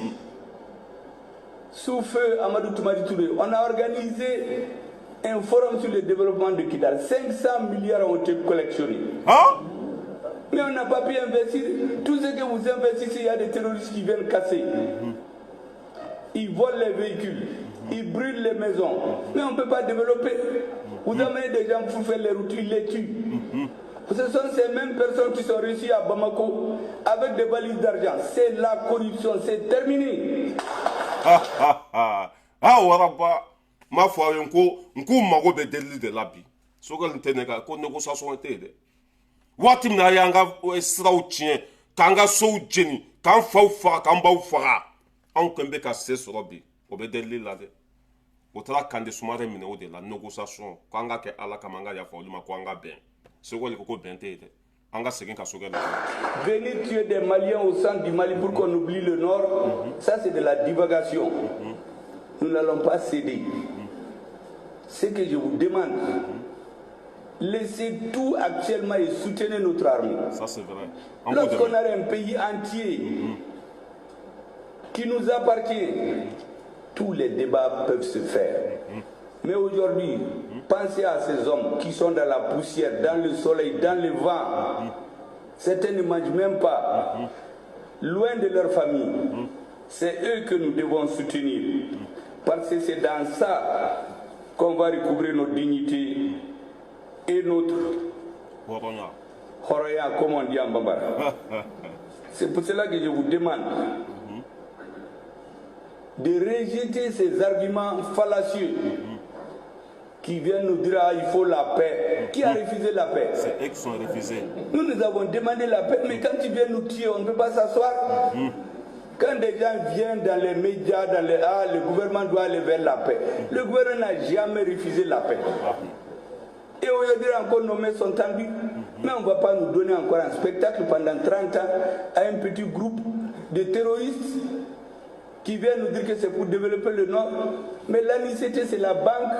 sous feu Amadou Toumani Touré, on a organisé un forum sur le développement de Kidal. 500 milliards ont été collectionnés. Hein? Mais on n'a pas pu investir. Tout ce que vous investissez, il y a des terroristes qui viennent casser. Ils volent les véhicules, ils brûlent les maisons. Mais on ne peut pas développer. Vous amenez des gens pour faire les routes, ils les tuent. Ce sont ces mêmes personnes qui sont réussies à Bamako avec des valises d'argent. C'est la corruption, c'est terminé. Ah, waraba n b'a fɔ aw ye n ko n k'u mago bɛ delili de la bi. Sogɛli tɛ ne ka ko négociation tɛ yen dɛ. Waati min na a y'an ka siraw tiɲɛ, k'an ka sow jeni, k'an faw faga, k'an baw faga, anw kɔni bɛ ka se sɔrɔ bi, o bɛ delili la dɛ. O taara Kande Sumare minɛ o de la, négociation, k'an ka kɛ Ala kama, an ka yafa olu ma, ko an ka bɛn. Sogɛli ko bɛn tɛ yen dɛ. An ka segin ka Sogɛli. Venir tuer des Maliens au centre du Mali pour qu'on oublie le Nord, ça, c'est de la divagation. Nous n'allons pas céder. Ce que je vous demande, laissez tout actuellement et soutenez notre armée. Ça, c'est vrai. An b'u Lorsqu'on dɛmɛ. A un pays entier qui nous appartient, tous les débats peuvent se faire. Mais aujourd'hui, pensez à ces hommes qui sont dans la poussière, dans le soleil, dans le vent. Certains ne mangent même pas, loin de leur famille. C'est eux que nous devons soutenir. Parce que c'est dans ça qu'on va recouvrir notre dignité et notre hɔrɔnya. Horoya, comme on dit en bambara. C'est pour cela que je vous demande de rejeter ces arguments fallacieux qui viennent nous dire: ah, il faut la paix. Qui a refusé la paix? C'est eux qui sont refusés. Nous, nous avons demandé la paix, mais quand ils viennent nous tuer, on ne peut pas s'asseoir. Quand des gens viennent dans les médias, dans les ah, le gouvernement doit aller vers la paix. Le gouvernement n'a jamais refusé la paix. Et aujourd'hui encore, nos mains sont tendues. Mais on ne va pas nous donner encore un spectacle pendant 30 ans à un petit groupe de terroristes qui viennent nous dire que c'est pour développer le Nord. Mais l'ANICT, c'est la banque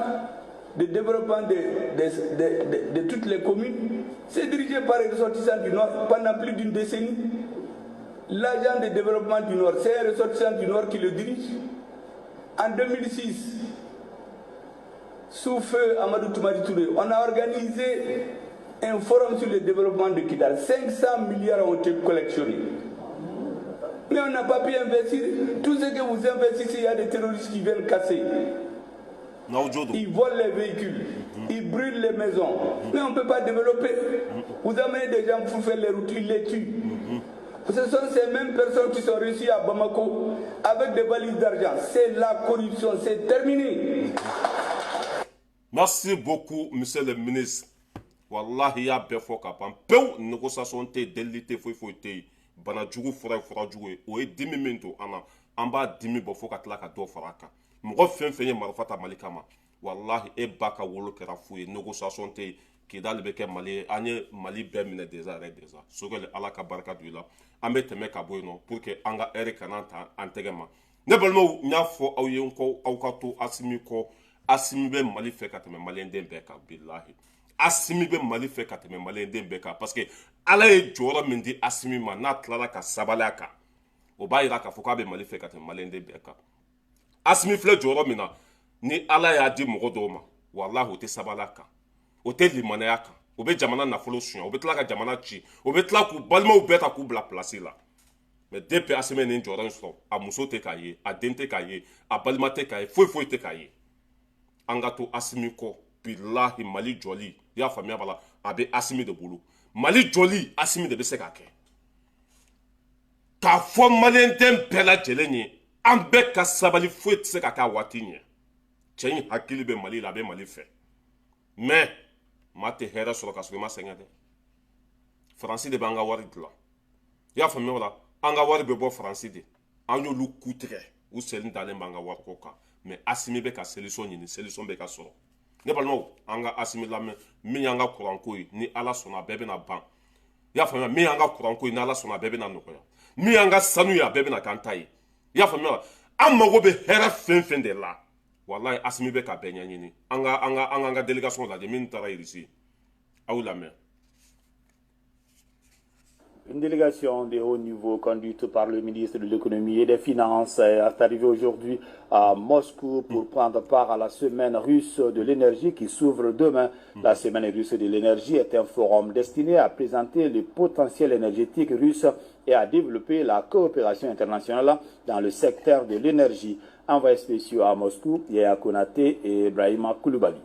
de développement de toutes les communes. C'est dirigé par les ressortissants du Nord pendant plus d'une décennie. L'agent de développement du Nord, c'est un ressortissant du Nord qui le dirige. En 2006, sous feu Amadou Toumani Touré, on a organisé un forum sur le développement de Kidal. 500 milliards ont été collectionnés. Mais on n'a pas pu investir. Tout ce que vous investissez, il y a des terroristes qui viennent casser. N'aw jo don. Ils volent les véhicules, ils brûlent les maisons. Mais on ne peut pas développer. Vous amenez des gens pour faire les routes, ils les tuent. Ce sont ces mêmes personnes qui sont réussies à Bamako avec des valises d'argent. C'est la corruption, c'est terminé. Merci beaucoup, monsieur le ministre. Wallahi, y'a bɛɛ fɔ ka ban pewu. Négociation tɛ yen, delili tɛ, foyi foyi tɛ yen. Bana jugu fura ye fura jugu ye. O ye dimi min don an na, an b'a dimi bɔ fo ka tila ka dɔ fara a kan. Mɔgɔ fɛn fɛn ye marifa ta Mali kama, wallahi, e ba ka wolo kɛra fu ye. Négociation tɛ yen. Kidali bɛ kɛ Mali ye. An ye Mali bɛɛ minɛ déjà yɛrɛ déjà. Sogɛli, Ala ka barika don i la. An bɛ tɛmɛ ka bɔ yen nɔ pour que an ka heure kana ta an tɛgɛ ma. Ne balimaw, n y'a fɔ aw ye n ko aw ka to Asimi kɔ. Asimi bɛ Mali fɛ ka tɛmɛ maliyɛnden bɛɛ kan. Bilahi, Asimi bɛ Mali fɛ ka tɛmɛ maliyɛnden bɛɛ kan, parce que Ala ye jɔyɔrɔ min di Asimi ma, n'a tilala ka sabali a kan, o b'a yira k'a fɔ k'a bɛ Mali fɛ ka tɛmɛ maliyɛnden bɛɛ kan. Asimi filɛ jɔyɔrɔ min na, ni Ala y'a di mɔgɔ dɔw ma, walahi, o tɛ sabali a kan, o tɛ limanaya kan, o bɛ jamana nafolo suɲɛ, o bɛ tila ka jamana ci, o bɛ tila k'u balimaw bɛɛ ta k'u bila place la. Mais depuis Asimi ye nin jɔyɔrɔ in sɔrɔ, a muso tɛ k'a ye, a den tɛ k'a ye, a balima tɛ k'a ye, foyi foyi tɛ k'a ye. An ka to Asimi kɔ. Bilahi, Mali jɔli, i y'a faamuya b'a la, a bɛ Asimi de bolo. Mali jɔli, Asimi de bɛ se k'a kɛ. K'a fɔ maliyɛnden bɛɛ lajɛlen ye. An bɛɛ ka sabali, foyi tɛ se ka k'a waati ɲɛ. Cɛ in hakili bɛ Mali la, a bɛ Mali fɛ, mais maa tɛ hɛrɛ sɔrɔ ka sɔrɔ i ma sɛgɛn dɛ. Faransi de b'an ka wari dilan, i y'a faamuya o la? An ka wari bɛ bɔ Faransi de. An y'olu ku tigɛ, u sen dalen b'an ka wariko kan. Mais Asimi bɛ ka solution ɲini, solution bɛ ka sɔrɔ. Ne balimaw, an ka Asimi lamɛn. Min y'an ka kuranko ye, ni Ala sɔnna, a bɛɛ bɛna ban, i y'a faamuya? Min y'an ka kuranko ye, ni Ala sɔnna, a bɛɛ bɛna nɔgɔya. Min y'an ka sanu ye, a bɛɛ bɛna k'an ta ye, i y'a faamuya? An mago bɛ hɛrɛ fɛn fɛn de la, walayi, Asimi bɛ ka bɛɛ ɲɛɲini. An ka délégation lajɛ min taara Irisi, aw lamɛn. Une délégation de haut niveau conduite par le ministre de l'économie et des finances est arrivée aujourd'hui à Moscou pour prendre part à la semaine russe de l'énergie qui s'ouvre demain. La semaine russe de l'énergie est un forum destiné à présenter le potentiel énergétique russe et à développer la coopération internationale dans le secteur de l'énergie. Envoyés spéciaux à Moscou, Yaya Konaté et Ibrahima Koulibaly.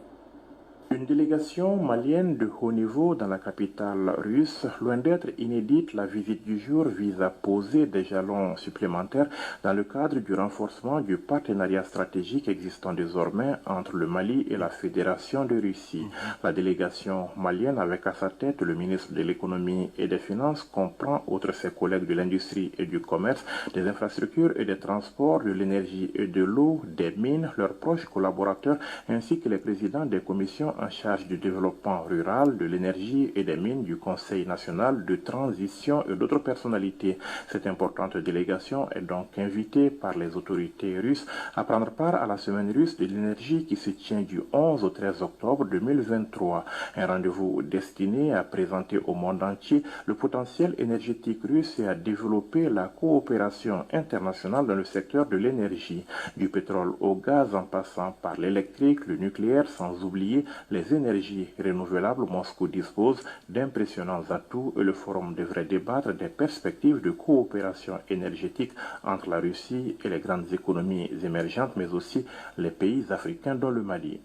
Une délégation malienne de haut niveau dans la capitale russe, loin d'être inédite, la visite du jour vise à poser des jalons supplémentaires dans le cadre du renforcement du partenariat stratégique existant désormais entre le Mali et la Fédération de Russie. La délégation malienne, avec à sa tête le ministre de l'économie et des finances, comprend, outre ses collègues de l'industrie et du commerce, des infrastructures et des transports, de l'énergie et de l'eau, des mines, leurs proches collaborateurs, ainsi que les présidents des commissions en charge du développement rural, de l'énergie et des mines du Conseil national de transition et d'autres personnalités. Cette importante délégation est donc invitée par les autorités russes à prendre part à la semaine russe de l'énergie qui se tient du 11 au 13 octobre 2023. Un rendez-vous destiné à présenter au monde entier le potentiel énergétique russe et à développer la coopération internationale dans le secteur de l'énergie, du pétrole au gaz en passant par l'électrique, le nucléaire, sans oublier les énergies renouvelables. Moscou dispose d'impressionnants atouts et le forum devrait débattre des perspectives de coopération énergétique entre la Russie et les grandes économies émergentes, mais aussi les pays africains dont le Mali.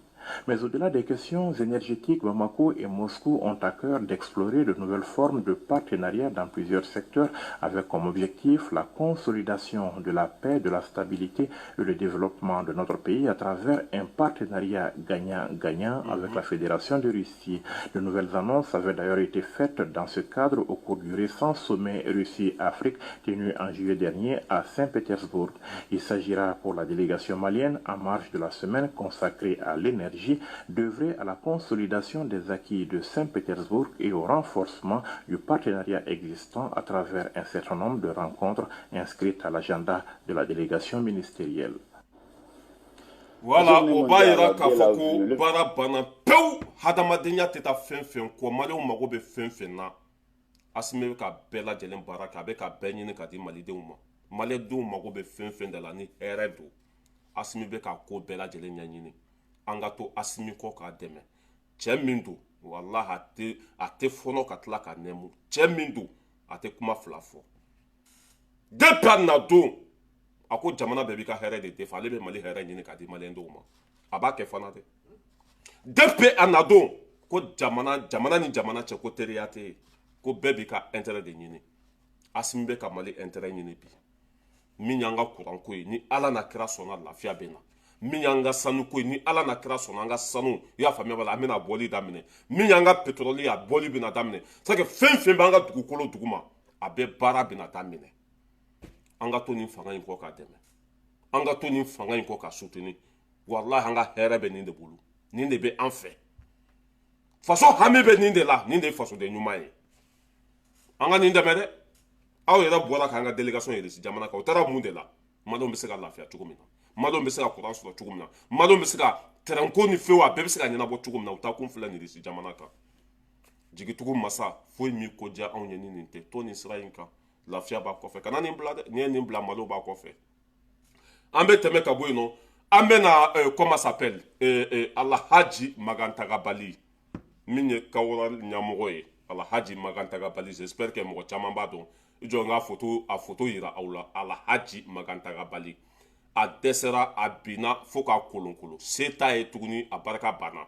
Mais au-delà des questions énergétiques, Bamako et Moscou ont à cœur d'explorer de nouvelles formes de partenariat dans plusieurs secteurs avec comme objectif la consolidation de la paix, de la stabilité et le développement de notre pays à travers un partenariat gagnant-gagnant avec la Fédération de Russie. De nouvelles annonces avaient d'ailleurs été faites dans ce cadre au cours du récent sommet Russie-Afrique tenu en juillet dernier à Saint-Pétersbourg. Il s'agira pour la délégation malienne, en marge de la semaine consacrée à l'énergie, d'œuvrer à la consolidation des acquis de Saint-Pétersbourg et au renforcement du partenariat existant à travers un certain nombre de rencontres inscrites à l'agenda de la délégation ministérielle. Voilà, o b'a yira k'a fɔ ko baara banna pewu. Hadamadenya tɛ taa fɛn fɛn kɔ. Maliyɛnw mago bɛ fɛn fɛn na, Asimi bɛ ka bɛɛ lajɛlen baara kɛ, a bɛ ka bɛɛ ɲini ka di malidenw ma. Maliyɛndenw mago bɛ fɛn fɛn de la ni hɛrɛ don, Asimi bɛ ka ko bɛɛ lajɛlen ɲɛɲini. An ka to Asimi kɔ k'a dɛmɛ. Cɛ min don, walahi, a tɛ fɔnɔ ka tila ka nɛmu. Cɛ min don, a tɛ kuma fila fɔ. Depuis a na don, a ko jamana bɛɛ b'i ka hɛrɛ de defa. Ale bɛ Mali hɛrɛ ɲini k'a di maliyɛndenw ma, a b'a kɛ fana dɛ. Depuis a na don, ko jamana jamana ni jamana cɛ, ko teriya tɛ yen, ko bɛɛ b'i ka intérêt de ɲini. Asimi bɛ ka Mali intérêt ɲini bi. Min y'an ka kuranko ye, ni Ala n'a kira sɔnna, lafiya bɛ na. Min y'an ka sanuko ye, ni Ala n'a kira sɔnna, an ka sanu, i y'a faamuya b'a la, an bɛna bɔli daminɛ. Min y'an ka pétrole ye, a bɔli bɛna daminɛ. C'est que fɛn fɛn b'an ka dugukolo duguma, a bɛɛ baara bɛna daminɛ. An ka to nin fanga in kɔ k'a dɛmɛ, an ka to nin fanga in kɔ ka soutenir. Walahi, an ka hɛrɛ bɛ nin de bolo, nin de bɛ an fɛ. Faso hami bɛ nin de la, nin de ye fasoden ɲuman ye. An ka nin dɛmɛ dɛ. Aw yɛrɛ bɔra k'an ka délégation yɛrɛ jamana kan, o taara mun de la? Maliyɛnw bɛ se ka lafiya cogo min na, maliyɛnw bɛ se ka kuran sɔrɔ cogo min na, maliyɛnw bɛ se ka terrain ko ni fɛnw, a bɛɛ bɛ se ka ɲɛnabɔ cogo min na, u taa kun filɛ nin jamana kan. Jigitugu masa, foyi min ko diya anw ye ni nin tɛ. To nin sira in kan, lafiya b'a kɔfɛ. Kana nin bila dɛ, n'i ye nin bila, malo b'a kɔfɛ. An bɛ tɛmɛ ka bɔ yen nɔ, an bɛ na comment s'appelle, Alhaji Magantagabali, min ye Kawura ɲɛmɔgɔ ye. Alhaji Magantagabali, j'espère que mɔgɔ caman b'a dɔn. I jɔ n ka photo, a photo yira aw la. Alhaji Magantagabali, a dɛsɛra, a binna fo k'a kolonkolon, se t'a ye tuguni, a barika banna.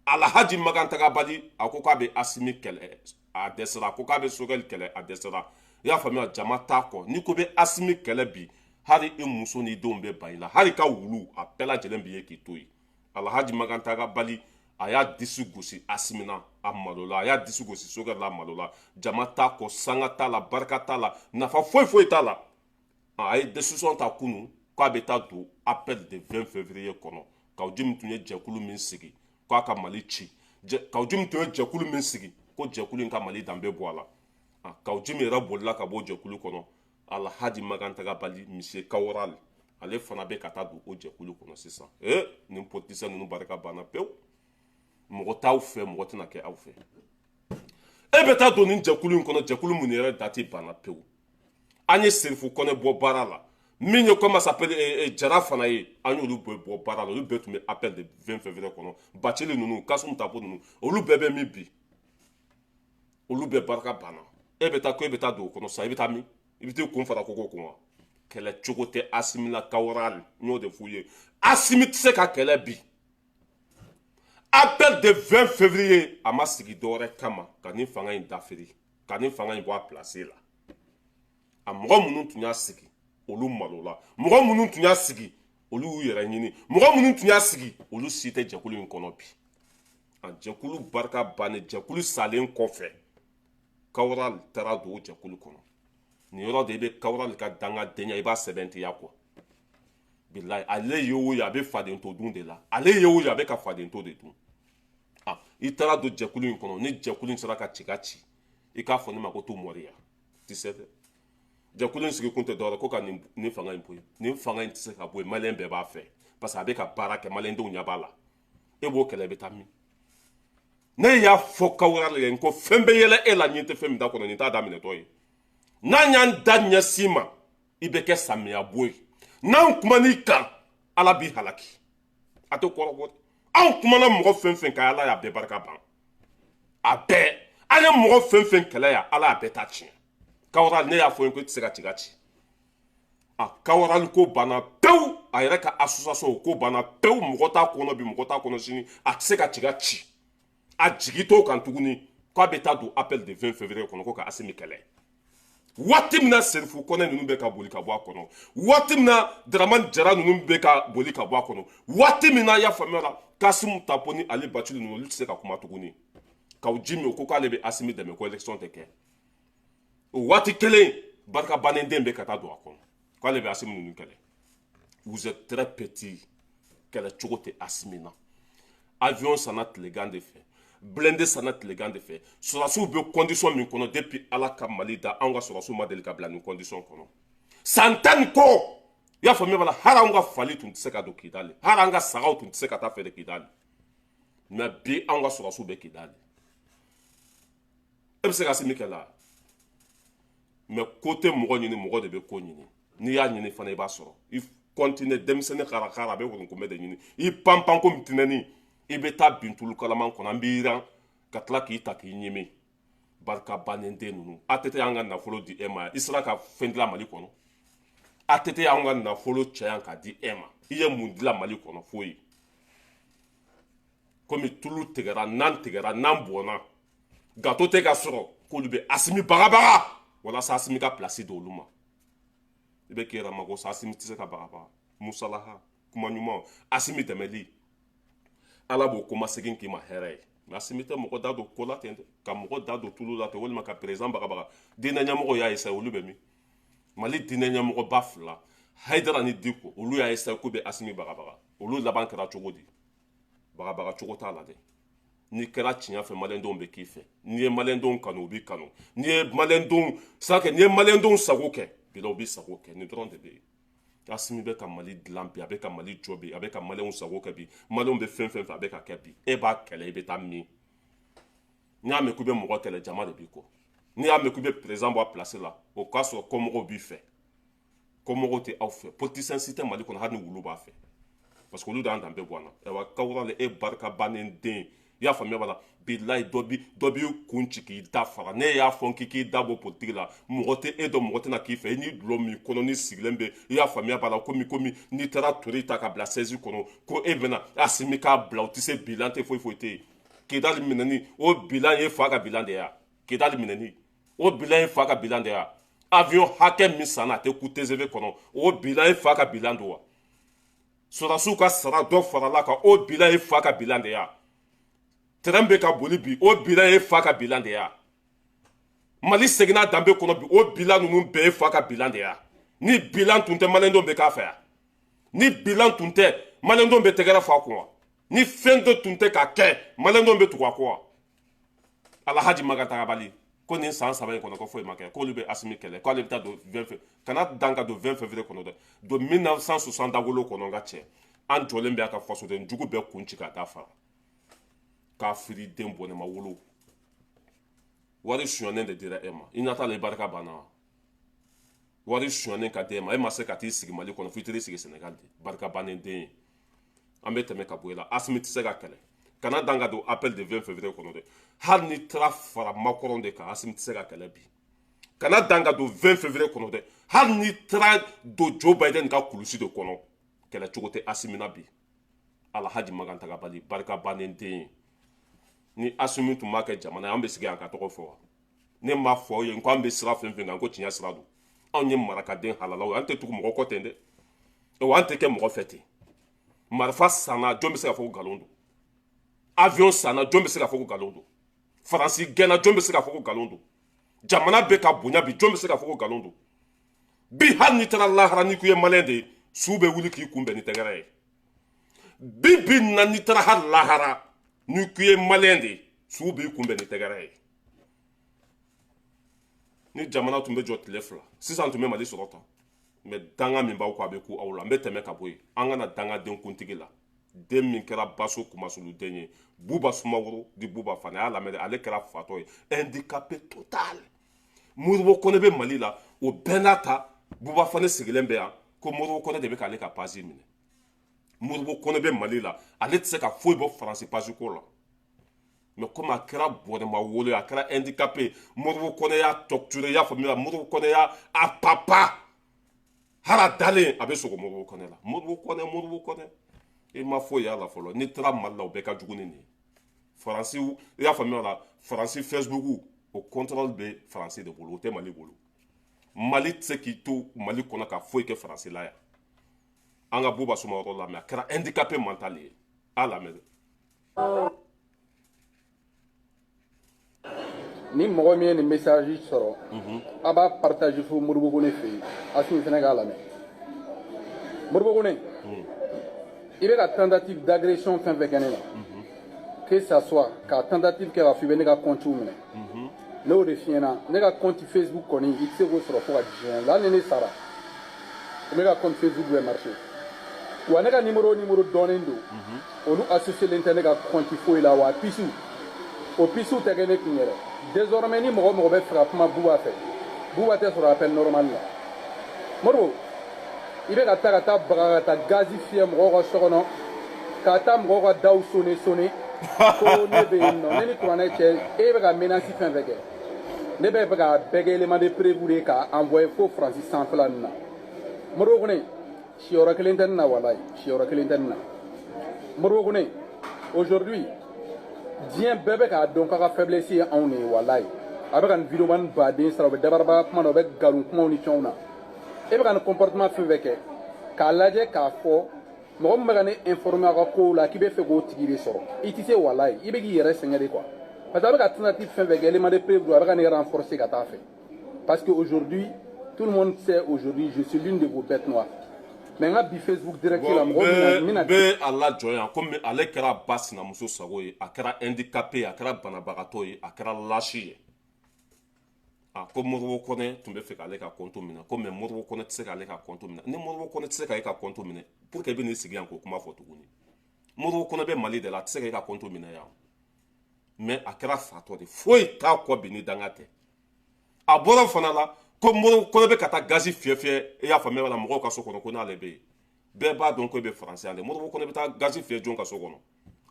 Alhaji Magantagabali, a ko k'a bɛ Asimi kɛlɛ, a dɛsɛra. A ko k'a bɛ Sogɛli kɛlɛ, a dɛsɛra. I y'a faamuya, jama t'a kɔ. N'i ko bɛ Asimi kɛlɛ bi Hali i muso n'i denw bɛ ban i la, hali ka wulu a bɛɛ lajɛlen b'i ye k'i to yen. Alhaji Makan Taga Bali, a y'a disi gosi Asimi na, a malola. A y'a disi gosi Sogɛli la, a malola. Jama t'a kɔ, sanga t'a la, barika t'a la, nafa foyi foyi t'a la. A ye décision ta kunun k'a bɛ taa don appel de 20 février kɔnɔ. Kaou Djim tun ye jɛkulu min sigi k'a ka Mali ci, Kaou Djim tun ye jɛkulu min sigi ko jɛkulu in ka Mali danbe bɔ a la, Kaou Djim yɛrɛ bolila ka bɔ jɛkulu kɔnɔ. Alhaji Makan Taga Bali, monsieur Kaworal, ale fana bɛ ka taa don o jɛkulu kɔnɔ sisan. Ee, nin politicien ninnu barika banna pewu. Mɔgɔ t'aw fɛ, mɔgɔ tɛna kɛ aw fɛ. E bɛ taa don nin jɛkulu in kɔnɔ, jɛkulu mun yɛrɛ date banna pewu. An ye Serifu Kɔnɛ bɔ baara la, min ye comment s'appelle Jara fana ye, an y'olu bɛɛ bɔ baara la. Olu bɛɛ tun bɛ appel de 20 février kɔnɔ. Bacili ninnu, Kasum Tapo ninnu, olu bɛɛ bɛ min bi, olu bɛɛ barika banna. E bɛ taa ko e bɛ taa don o kɔnɔ sisan, i bɛ taa min? I bɛ t'i kun fara koko kun wa? Kɛlɛ cogo tɛ Asimi la. Kaworal, n y'o de f'u ye, Asimi tɛ se ka kɛlɛ bi. Appel de 20 février, a ma sigi dɔwɛrɛ kama ka nin fanga in dafiri, ka nin fanga in bɔ a place la. A mɔgɔ minnu tun y'a sigi, olu malola. Mɔgɔ minnu tun y'a sigi, olu y'u yɛrɛ ɲini. Mɔgɔ minnu tun y'a sigi, olu si tɛ jɛkulu in kɔnɔ bi. A jɛkulu barika bannen, jɛkulu salen kɔfɛ, Kaworal taara don o jɛkulu kɔnɔ. Nin yɔrɔ de i bɛ Kaworal ka dangadenya, i b'a sɛbɛntiya kɔ. Bilayi, ale ye o ye, a bɛ faden to dun de la. Ale ye o ye, a bɛ ka faden to de dun. Ah, i taara don jɛkulu in kɔnɔ, ni jɛkulu in sera ka ci ka ci, i k'a fɔ ne ma ko to mɔriya ti se dɛ. Jɛkulu in sigi kun tɛ dɔwɛrɛ ko ka nin fanga in bɔ yen. Nin fanga in tɛ se ka bɔ yen, maliyɛn bɛɛ b'a fɛ, parce que a bɛ ka baara kɛ, maliyɛndenw ɲɛ b'a la. E b'o kɛlɛ, i bɛ taa min? Ne y'a fɔ Kawura ye ko fɛn bɛ yɛlɛ e la, ɲin tɛ fɛn min da kɔnɔ, nin t'a daminɛtɔ ye. N'an y'an da ɲɛsin ma, i bɛ kɛ samiya bo ye. N'an kuman'i kan, Ala b'i halaki, a tɛ kɔrɔbɔ. Anw kumana mɔgɔ fɛn fɛn kan, Ala y'a bɛɛ barika ban. A bɛɛ, an ye mɔgɔ fɛn fɛn kɛlɛ yan, Ala y'a bɛɛ ta tiɲɛ. Kawura, ne y'a fɔ n ko i tɛ se ka ci ka ci. A Kawarali ko banna pewu. A yɛrɛ ka association, o ko banna pewu. Mɔgɔ t'a kɔnɔ bi, mɔgɔ t'a kɔnɔ sini. A tɛ se ka ci ka ci. A jigi t'o kan tuguni k'a bɛ taa don appel de 20 février kɔnɔ ko ka Asimi kɛlɛ. Waati min na Serifu Kɔnɛ ninnu bɛ ka boli ka bɔ a kɔnɔ, waati min na Dramani Jara ninnu bɛ ka boli ka bɔ a kɔnɔ, waati min na, i y'a faamuya la, Kasimu Tapo ni Ali Bacili ninnu, olu tɛ se ka kuma tuguni. Kaou Djim, o ko k'ale bɛ Asimi dɛmɛ ko élection tɛ kɛ, o waati kelen, barika bannen den bɛ ka taa don a kɔnɔ k'ale bɛ Asimi ninnu kɛlɛ. Vous êtes très petit. Kɛlɛ cogo tɛ Asimi na. Avion sanna tilegan de fɛ, blindé sanna tilegan de fɛ. Sɔrɔdasiw bɛ condition min kɔnɔ, depuis Ala ka Mali da, anw ka sɔrɔdasiw ma deli ka bila nin condition kɔnɔ san 10 ni kɔ. I y'a faamuya b'a la, hali anw ka fali tun tɛ se ka don Kidali, hali an ka sagaw tun tɛ se ka taa feere Kidali. Mais bi, anw ka sɔrɔdasiw bɛ Kidali. E bɛ se ka se min kɛ la, mais ko tɛ mɔgɔ ɲini, mɔgɔ de bɛ ko ɲini. N'i y'a ɲini fana, i b'a sɔrɔ. I continue, denmisɛnnin karakara, a bɛ worokunbɛ de ɲini. I panpan komi tinɛni, i bɛ taa bin tulu kalaman kɔnɔ, an b'i yiran ka tila k'i ta k'i ɲimi. Barika bannen den ninnu. ATT y'an ka nafolo di e ma, i sera ka fɛn dilan Mali kɔnɔ? ATT y'an ka nafolo cɛ yan ka di e ma, i ye mun dilan Mali kɔnɔ? Foyi. Komi tulu tigɛra, nan tigɛra, nan bɔnna, gâteau tɛ ka sɔrɔ, k'olu bɛ Asimi bagabaga walasa Asimi ka place di olu ma. I bɛ k'i yɛrɛ mago sa. Asimi tɛ se ka bagabaga. Musalaha, kuma ɲuman, Asimi dɛmɛli, Ala b'o ko masegin k'i ma hɛrɛ ye. Mais Asimi tɛ mɔgɔ da don ko la ten dɛ, ka mɔgɔ da don tulu la ten, walima ka président bagabaga. Diinɛ ɲɛmɔgɔ y'a essayer, olu bɛ min? Mali diinɛ ɲɛmɔgɔba fila, Hayidara ni Diko, olu y'a essayer k'u bɛ Asimi bagabaga. Olu laban kɛra cogo di? Bagabaga cogo t'a la dɛ. N'i kɛra tiɲɛ fɛ, maliyɛndenw bɛ k'i fɛ. N'i ye maliyɛndenw kanu, u b'i kanu. N'i ye maliyɛndenw sake, n'i ye maliyɛndenw sago kɛ bi la, u b'i sago kɛ. Nin dɔrɔn de bɛ yen. Asimi bɛ ka Mali dilan bi, a bɛ ka Mali jɔ bi, a bɛ ka maliyɛnw sago kɛ bi. Maliyɛnw bɛ fɛn fɛn fɛ, a bɛ ka kɛ bi. E b'a kɛlɛ, i bɛ taa min? N'i y'a mɛn k'i bɛ mɔgɔ kɛlɛ, jama de b'i kɔ. N'i y'a mɛn k'i bɛ président bɔ a place la, o k'a sɔrɔ kɔmɔgɔw b'i fɛ. Kɔmɔgɔw tɛ aw fɛ. Politicien si tɛ Mali kɔnɔ, hali ni wulu b'a fɛ, parce que olu d'an danbe bɔ an na. Ayiwa, Kawurale, e barika bannen den, i y'a faamuya b'a la. Bilayi, dɔ b'i kun ci k'i da faga. Ne y'a fɔ k'i k'i da bɔ politiki la, mɔgɔ tɛ e dɔn, mɔgɔ tɛna k'i fɛ. I ni dulɔ min kɔnɔ ni sigilen bɛ, i y'a faamuya b'a la, komi n'i taara tori ta ka bila sɛzi kɔnɔ ko e bɛna Asimi k'a bila, o tɛ se. Bilan tɛ, foyi foyi tɛ yen. Kidali minɛni, o bilan ye fa ka bilan de ye. Kidali minɛni, o bilan ye fa ka bilan de ye. Avion hakɛ min sanna, a tɛ ku TGV kɔnɔ, o bilan ye fa ka bilan don wa? Sɔrɔdasiw ka sara dɔ farala kan, o bilan ye fa ka bilan de ya? Train bɛ ka boli bi, o bilan ye fa ka bilan de ya? Mali seginna danbe kɔnɔ bi, o bilan ninnu bɛɛ ye fa ka bilan de ya? Ni bilan tun tɛ, maliyɛndenw bɛ k'a fɛ yan? Ni bilan tun tɛ, maliyɛndenw bɛ tɛgɛrɛ fa kun wa? Ni fɛn dɔ tun tɛ ka kɛ, maliyɛndenw bɛ tugu a kɔ wa? Alhaji Magan Tagabali ko nin san 3 in kɔnɔ, ko foyi ma kɛ, k'olu bɛ Asimi kɛlɛ, k'ale bɛ taa don 20 février. Kana dan ka don 20 février kɔnɔ dɛ, don 1960 dagolo kɔnɔ. N ka cɛ, an jɔlen bɛ a ka fasoden jugu bɛɛ kun ci ka taa fara k'a fili den bɔnɛ ma wolo. Wari sonyalen de dira e ma, i ɲɛ t'a la, i barika banna. Wari sonyalen ka d'e ma, e ma se ka t'i sigi Mali kɔnɔ, f'i taar'i sigi Sénégal de. Barika bannen den ye. An bɛ tɛmɛ ka bɔ i la. Asimi tɛ se ka kɛlɛ. Kana dan ka don appel de 20 février kɔnɔ dɛ, hali ni taara fara Macron de kan, Asimi tɛ se ka kɛlɛ bi. Kana dan ka don 20 février kɔnɔ dɛ, hali ni taara don Joe Biden ka kulusi de kɔnɔ, kɛlɛ cogo tɛ Asimi na bi. Alhaji Magan Tagabali, barika bannen den ye. Ni Asimi tun b'a kɛ jamana ye, an bɛ sigi yan ka tɔgɔ fɔ wa? Ne m'a fɔ aw ye n ko an bɛ sira fɛn fɛn kan, ko tiɲɛ sira don. Anw ye marakaden halalaw ye, an tɛ tugu mɔgɔ kɔ ten dɛ, wa an tɛ kɛ mɔgɔ fɛ ten. Marifa sanna, jɔn bɛ se ka fɔ ko nkalon don? Avion sanna, jɔn bɛ se ka fɔ ko nkalon don? Faransi gɛnna, jɔn bɛ se ka fɔ ko nkalon don? Jamana bɛ ka bonya bi, jɔn bɛ se ka fɔ ko nkalon don bi? Hali n'i taara lahara, n'i ko i ye maliyɛn de ye, su bɛ wuli k'i kunbɛn ni tɛgɛrɛ ye. Bi bi na, n'i taara hali lahara, n'i ko i ye maliyɛn de ye, su b'i kunbɛn ni tɛgɛrɛ ye. Ni jamana tun bɛ jɔ tile 2 sisan, tun bɛ Mali sɔrɔ tan. Mɛ danga min b'aw kɔ, a bɛ ku aw la. N bɛ tɛmɛ ka bɔ yen. An kana dangaden kuntigi la, den min kɛra baso kumasuluden ye, Buba Sumaworo di Buba Fana, a y'a lamɛn dɛ. Ale kɛra fatɔ ye, handicapé total. Modibo Kɔnɛ bɛ Mali la, o bɛɛ n'a ta, Buba Fane sigilen bɛ yan ko Modibo Kɔnɛ de bɛ k'ale ka page minɛ. Modibo Kɔnɛ bɛ Mali la, ale tɛ se ka foyi bɔ Faransi page ko la. Mais komi a kɛra bɔnɛma wolo ye, a kɛra handicapé, Modibo Kɔnɛ y'a torturé, i y'a faamuya? Modibo Kɔnɛ y'a a papa, hali a dalen a bɛ sogo Modibo Kɔnɛ la. Modibo Kɔnɛ, Modibo Kɔnɛ, i ma foyi y'a la fɔlɔ. N'i taara Mali la, o bɛɛ ka jugu ni nin ye. Faransi, i y'a faamuya la, Faransi Facebook, o contrôle bɛ Faransi de bolo, o tɛ Mali bolo. Mali tɛ se k'i to Mali kɔnɔ ka foyi kɛ Faransi la yan. An ka Buba Sumaworo lamɛn, a kɛra handicapé mental ye, a lamɛn dɛ. Ni mɔgɔ min ye nin message sɔrɔ, a b'a partage fo Modibo Kone fɛ yen, Asimi fɛnɛ k'a lamɛn. Modibo Kone, i bɛ ka tentative d'agression fɛn fɛn kɛ ne la, que ça soit ka tentative kɛ k'a fɔ i bɛ ne ka compte minɛ, ne y'o de f'i ɲɛna. Ne ka compte Facebook kɔni, i tɛ se k'o sɔrɔ fo ka diɲɛ la. Hali ni ne sara, ne ka compte Facebook bɛ marcher wa. Ne ka numéro dɔnnen don, olu associé len tɛ ne ka compte foyi la wa. Puce, o puce tɛ kɛ ne kun yɛrɛ. Désormais, ni mɔgɔ mɔgɔ bɛ fɛ ka kuma Buba fɛ, Buba tɛ sɔrɔ appel normal la. Modibo, i bɛ ka taa ka taa baga ka taa gazi fiyɛ mɔgɔw ka so kɔnɔ, ka taa mɔgɔw ka daw sonner sonner ko ne bɛ yen nɔ. Ne ni kuranɛ cɛ, e bɛ ka menace fɛn fɛn kɛ, ne bɛ fɛ k'a bɛɛ kɛ élément de preuve de k'a envoyer fo Faransi sanfɛla ninnu na. Modibo Kone, siyɔrɔ kelen tɛ ne na, walayi, siyɔrɔ kelen tɛ ne na. Modibo Kone, aujourd'hui diɲɛ bɛɛ bɛ k'a dɔn k'a ka faiblesse ye anw de ye. Walayi, a bɛ ka nin vidéoman baden sara, u bɛ dabarabaga kuma na, u bɛ nkalon kumaw ni fɛnw na. E bɛ ka nin comportement fɛn fɛn kɛ, k'a lajɛ k'a fɔ mɔgɔ min bɛ ka ne informer aw ka kow la k'i bɛ fɛ k'o tigi de sɔrɔ, i tɛ se. Walayi, i bɛ k'i yɛrɛ sɛgɛn de quoi, parce que a bɛ ka tentative fɛn fɛn kɛ, élément de preuve don, a bɛ ka ne renforcer ka taa fɛ. Parce que aujourd'hui, tout le monde sait, aujourd'hui je suis l'une de vos bêtes noires. Mais n ka bi Facebook direct la, mɔgɔ bɛna n bɛ a lajɔ yan. Komi ale kɛra ba sinamuso sago ye, a kɛra handicapé ye, a kɛra banabagatɔ ye, a kɛra lâche ye. A ko Modibo Kɔnɛ tun bɛ fɛ k'ale ka compte minɛ, ko mais Modibo Kɔnɛ tɛ se k'ale ka compte minɛ. Ni Modibo Kɔnɛ tɛ se k'ale ka compte minɛ, pour que i bɛ n'i sigi yan k'o kuma fɔ tuguni? Modibo Kɔnɛ bɛ Mali de la, a tɛ se k'e ka compte minɛ yan. Mais a kɛra fatɔ de, foyi t'a kɔ bi ni danga tɛ. A bɔra o fana la ko Modibo Kɔnɛ bɛ ka taa gazi fiyɛ fiyɛ, i y'a faamuya la, mɔgɔw ka so kɔnɔ, ko n'ale bɛ yen. Bɛɛ b'a dɔn ko e bɛ Faransi yan de. Modibo Kɔnɛ bɛ taa gazi fiyɛ jɔn ka so kɔnɔ?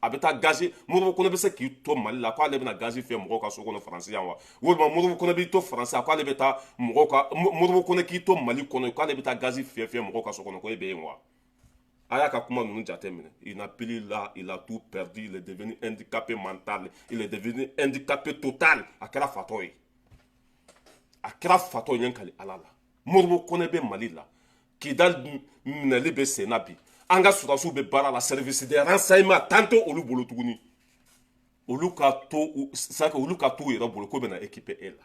A bɛ taa gazi, Modibo Kɔnɛ bɛ se k'i to Mali la k'ale bɛna gazi fiyɛ mɔgɔw ka so kɔnɔ Faransi yan wa? Walima Modibo Kɔnɛ b'i to Faransi yan k'ale bɛ taa mɔgɔw ka, Modibo Kɔnɛ k'i to Mali kɔnɔ k'ale bɛ taa gazi fiyɛ fiyɛ mɔgɔw ka so kɔnɔ, ko e bɛ yen wa? A y'a ka kuma ninnu jateminɛ. Il n'a plus là, il a tout perdu, il est devenu handicapé mental, il est devenu handicapé total. A kɛra fatɔ ye. A kɛra fatɔ ye kali Ala la. Modibo Kɔnɛ bɛ Mali la, Kidali minɛli bɛ sen na bi, an ka sɔrɔdasiw bɛ baara la, service de renseignement tan tɛ olu bolo tuguni. Olu ka to, c'est olu ka t'u yɛrɛ bolo ko bɛna équiper e la.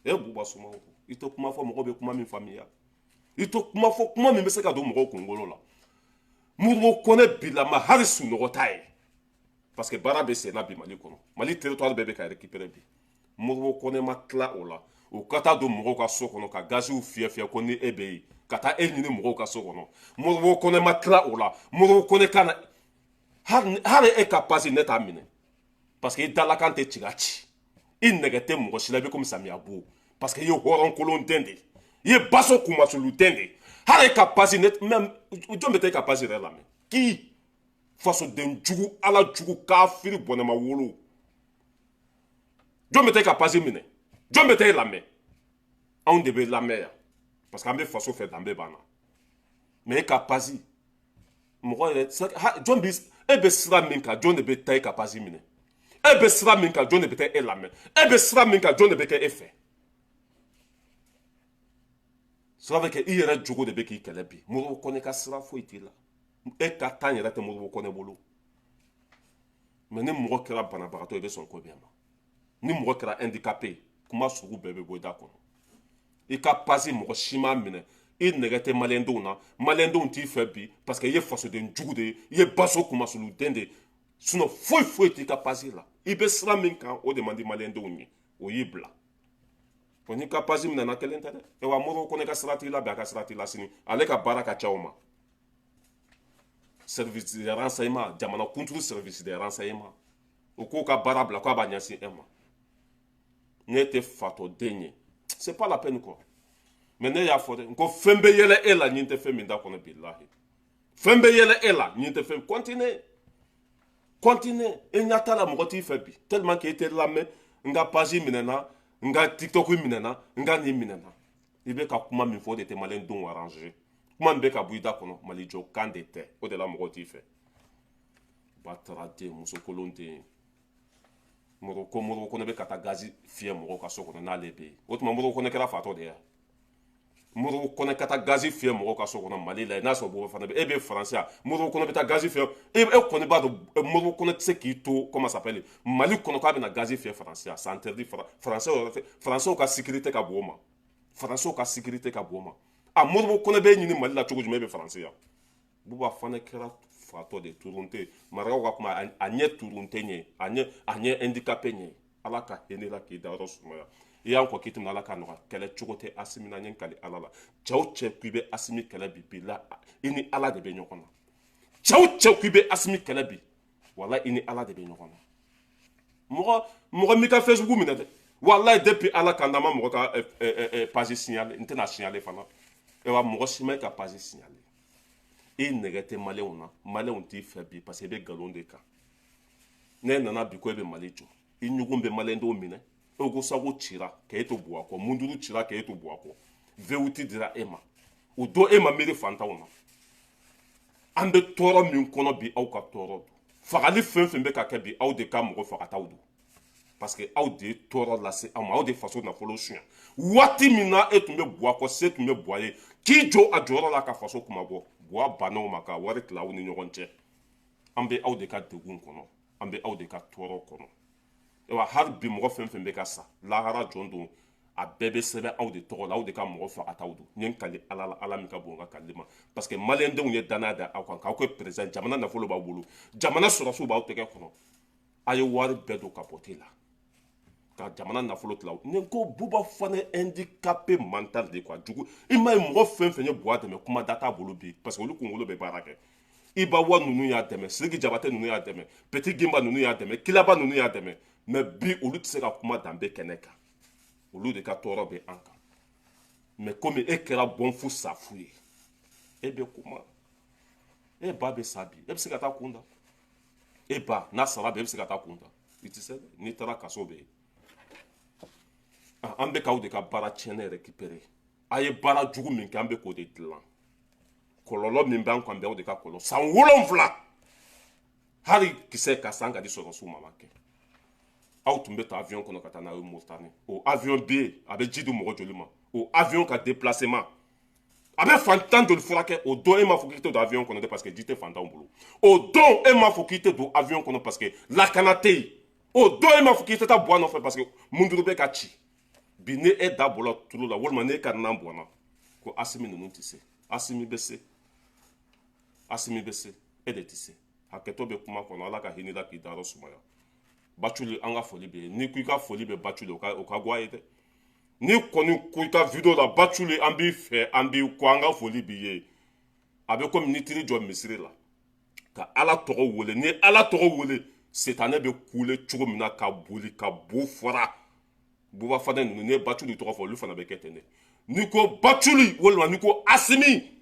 E Buba Sumaworo, i tɛ kuma fɔ mɔgɔw bɛ kuma min faamuya, i tɛ kuma fɔ kuma min bɛ se ka don mɔgɔw kunkolo la. Modibo Kɔnɛ bilama hali sunɔgɔ t'a ye, parce que baara bɛ sen na bi Mali kɔnɔ, Mali territoire bɛɛ bɛ ka récupérer bi. Modibo Kɔnɛ ma tila o la, o ka taa don mɔgɔw ka so kɔnɔ ka gaziw fiyɛ fiyɛ ko ni e bɛ yen, ka taa e ɲini mɔgɔw ka so kɔnɔ. Modibo Kɔnɛ ma tila o la. Modibo Kɔnɛ ka na hali e ka pasi ne t'a minɛ, parce que i dalakan tɛ ci ka ci, i nɛgɛ tɛ mɔgɔ si la, i bɛ komi samiya bo, parce que i ye hɔrɔnkolon den de ye, i ye baso kunmasulu den de ye. Hali e ka pasi ne même, jɔn bɛ taa e ka pasi yɛrɛ lamɛn k'i fasoden jugu, Ala jugu, kafiri bɔnɛma wolo? Jɔn bɛ taa e ka pasi minɛ? Jɔn bɛ taa e lamɛn? Anw de bɛ lamɛn yan, parce que an bɛ faso fɛ, danbe b'an na. Mais e ka pasi mɔgɔ yɛrɛ, jɔn bi e bɛ sira min kan, jɔn de bɛ taa e ka pasi minɛ? E bɛ sira min kan, jɔn de bɛ taa e lamɛn? E bɛ sira min kan, jɔn de bɛ kɛ e fɛ? Sira bɛ kɛ i yɛrɛ jogo de bɛ k'i kɛlɛ bi. Modibo Kɔnɛ ka sira foyi t'i la, e ka tan yɛrɛ tɛ Modibo Kɔnɛ bolo. Mais ni mɔgɔ kɛra banabagatɔ, i bɛ sɔn ko bɛɛ ma. Ni mɔgɔ kɛra handicapé, kuma sugu bɛɛ bɛ bɔ i da kɔnɔ. I ka pasi mɔgɔ si m'a minɛ, i nɛgɛ tɛ maliyɛndenw na, maliyɛndenw t'i fɛ bi, parce que i ye fasoden jugu de ye, i ye baso kunmasuluden de ye. Sinon foyi foyi t'i ka pasi la. I bɛ sira min kan, o de man di maliyɛndenw ye, o y'i bila. Bon, n'i ka pasi minɛna, kelen tɛ dɛ. Wa Modibo Kɔnɛ ka sira t'i la bi, a ka sira t'i la sini. Ale ka baara ka ca o ma. Service de renseignement, jamana kuntigi service de renseignement, o k'o ka baara bila k'a b'a ɲɛsin e ma. Ne tɛ fatɔden ye, c'est pas la peine quoi. Mais ne y'a fɔ dɛ, n ko fɛn bɛ yɛlɛ e la, ɲin tɛ fɛn min da kɔnɔ, bilahi, fɛn bɛ yɛlɛ e la, ɲin tɛ fɛn. Continue, continue, e ɲɛ t'a la, mɔgɔ t'i fɛ bi, tellement que e tɛ lamɛn. N ka page minɛna, n ka TikTok minɛna, n ka nin minɛna. I bɛ ka kuma min fɔ, o de tɛ maliyɛndenw arranger. Kuma min bɛ ka bɔ i da kɔnɔ, Malijɔ kan de tɛ, o de la mɔgɔw t'i fɛ. Batara den, muso kolon den. Modibo ko, Modibo Kɔnɛ bɛ ka taa gazi fiyɛ mɔgɔw ka so kɔnɔ n'ale bɛ yen. O tuma Modibo Kɔnɛ kɛra fatɔ de ye. Modibo Kɔnɛ ka taa gazi fiyɛ mɔgɔw ka so kɔnɔ Mali la, n'a sɔrɔ Buba fana bɛ e bɛ Faransi yan, Modibo Kɔnɛ bɛ taa gazi fiyɛ e kɔni b'a dɔn Modibo Kɔnɛ tɛ se k'i to, comment ça s'appelle, Mali kɔnɔ k'a bɛna gazi fiyɛ Faransi yan. C'est interdit. Faransɛw yɛrɛ tɛ, Faransɛw ka sécurité ka bon o ma, Faransɛw ka sécurité ka bon o ma. A Modibo Kɔnɛ bɛ ɲini Mali la cogo jumɛn, e bɛ Faransi yan? Buba fana kɛra fatɔ de, turun tɛ marakaw ka kuma, a ɲɛ turun tɛ ɲɛ, a ɲɛ handicapé ɲɛ. Ala ka hinɛ la k'i da yɔrɔ sumaya. I y'an kɔ k'i tɛmɛ, Ala ka nɔgɔya. Kɛlɛ cogo tɛ Asimi na, ɲɛ kali Ala la. Cɛw cɛ k'i bɛ Asimi kɛlɛ bi, bi la i ni Ala de bɛ ɲɔgɔn na. Cɛw cɛw k'i bɛ Asimi kɛlɛ bi, wala i ni Ala de bɛ ɲɔgɔn na. Mɔgɔ mɔgɔ m'i ka Facebook minɛ dɛ, walayi. Depuis Ala kan ma mɔgɔ ka page signaler, n tɛna signaler fana. Wa mɔgɔ si ma e ka page signaler. E nɛgɛ tɛ maliyɛnw na, maliyɛnw t'i fɛ bi, parce que i bɛ nkalon de kan. Ne nana bi ko e bɛ Mali jɔ, i ɲugun bɛ maliyɛndenw minɛ. E ko sago cira k'e to Buwakɔ, munduru cira k'e to Buwakɔ, V8 dira e ma, o don e ma miiri fantanw na. An bɛ tɔɔrɔ min kɔnɔ bi, aw ka tɔɔrɔ don. Fagali fɛn fɛn bɛ ka kɛ bi, aw de ka mɔgɔ fagataw don, parce que aw de ye tɔɔrɔ lase aw ma, aw de faso nafolo suɲɛ. Waati min na e tun bɛ Buwakɔ, se tun bɛ Buwa ye k'i jɔ a jɔyɔrɔ la ka faso kuma bɔ, Buwa bannaw ma ka wari tila aw ni ɲɔgɔn cɛ. An bɛ aw de ka degun kɔnɔ, an bɛ aw de ka tɔɔrɔ kɔnɔ. Wa hali bi, mɔgɔ fɛn fɛn bɛ ka sa lahara jɔn don, a bɛɛ bɛ sɛbɛn aw de tɔgɔ la, aw de ka mɔgɔ fagataw don. N ye n kali Ala la, Ala min ka bon n ka kalili ma, parce que maliyɛndenw ye danaya da aw kan k'aw kɛ président. Jamana nafolo b'aw bolo, jamana sɔrɔsiw b'aw tɛgɛ kɔnɔ. A ye wari bɛɛ don capote la ka jamana nafolo tila. Ni ko Buba fana handicapé mental de quoi, jugu. I m'a ye, mɔgɔ fɛn fɛn ye Buwa dɛmɛ, kuma da t'a bolo bi, parce que olu kunkolo bɛ baara kɛ. Iba wa ninnu y'a dɛmɛ, Sidiki Jabate ninnu y'a dɛmɛ, Petit Gimba ninnu y'a dɛmɛ, Kilaba ninnu y'a dɛmɛ, mais bi olu tɛ se ka kuma danbe kɛnɛ kan. Olu de ka tɔɔrɔ bɛ an kan. Mais komi e kɛra bɔnfu safu ye, e bɛ kuma. E ba bɛ sa bi, e bɛ se ka taa kun da e ba n'a sara bi, e bɛ se ka taa kun da? I tɛ se dɛ. N'i taara, kaso bɛ yen. An bɛ k'aw de ka baara tiɲɛnen récupérer. A ye baara jugu min kɛ, an bɛ k'o de dilan. Kɔlɔlɔ min b'an kan bi, aw de ka kɔlɔlɔ. San 7, hali kisɛ ka san ka di sɔrɔsiw ma, ma kɛ. Aw tun bɛ ta avion kɔnɔ ka taa n'a ye Mauritanie. O avion bɛ yen, a bɛ ji di mɔgɔ joli ma? O avion ka déplacement, a bɛ fantan joli furakɛ? O don, e m'a fɔ k'i tɛ don avion kɔnɔ dɛ, parce que ji tɛ fantanw bolo. O don, e m'a fɔ k'i tɛ don avion kɔnɔ parce que lakana tɛ yen. O don, e m'a fɔ k'i tɛ taa buwa nɔfɛ parce que munduru bɛ ka ci. Bi, ni e da bɔra tulu la, walima n'e ka nan bɔnna ko Asimi ninnu tɛ se, Asimi bɛ se, Asimi bɛ se, e de tɛ se. Hakɛto bɛ kuma kɔnɔ. Ala ka hinɛ la k'i dayɔrɔ sumaya. Baculi, an ka foli bɛ yen. N'i ko i ka foli bɛ Baculi, o ka go a ye dɛ. Ni kɔni ko i ka vidéo la, Baculi, an b'i fɛ, an b'i kɔ, an ka foli b'i ye. A bɛ komi ni tiri jɔ misiri la ka Ala tɔgɔ wele. Ni Ala tɔgɔ wele, setanɛ bɛ kule cogo min na ka boli ka bo fɔra buba fana ninnu, n'i ye Baculi tɔgɔ fɔ, olu fana bɛ kɛ ten dɛ. N'i ko Baculi walima n'i ko Asimi,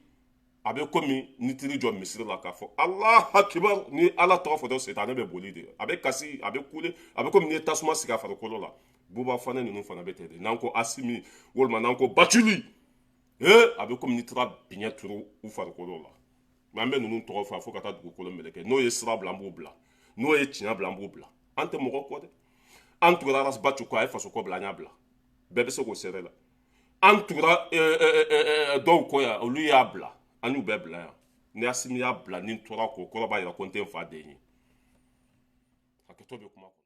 a bɛ komi ni tiri jɔ misiri la k'a fɔ Ala hakibar. Ni Ala tɔgɔ fɔ dɔrɔn, setanɛ bɛ boli de, a bɛ kasi, a bɛ kule. A bɛ komi n'i ye tasuma sigi a farikolo la. Buba fana ninnu fana bɛ ten de. N'an ko Asimi walima n'an ko Baculi, ee, a bɛ komi n'i taara biɲɛ turu u farikolo la. Mɛ an bɛ ninnu tɔgɔ fɔ fo ka taa dugukolo meleke. N'o ye sira bila, an b'o bila. N'o ye tiɲɛ bila, an b'o bila. An tɛ mɔgɔ kɔ dɛ. An tugura Ras Bath kɔ, a ye faso kɔ bila, an y'a bila. Bɛɛ bɛ se k'o seere la. An tugura dɔw kɔ yan, olu y'a bila, an y'u bɛɛ bila yan. Ni Asimi y'a bila, ni n tora k'o kɔrɔ b'a jira ko n tɛ n fa den ye. Hakɛto bɛ kuma kɔnɔ.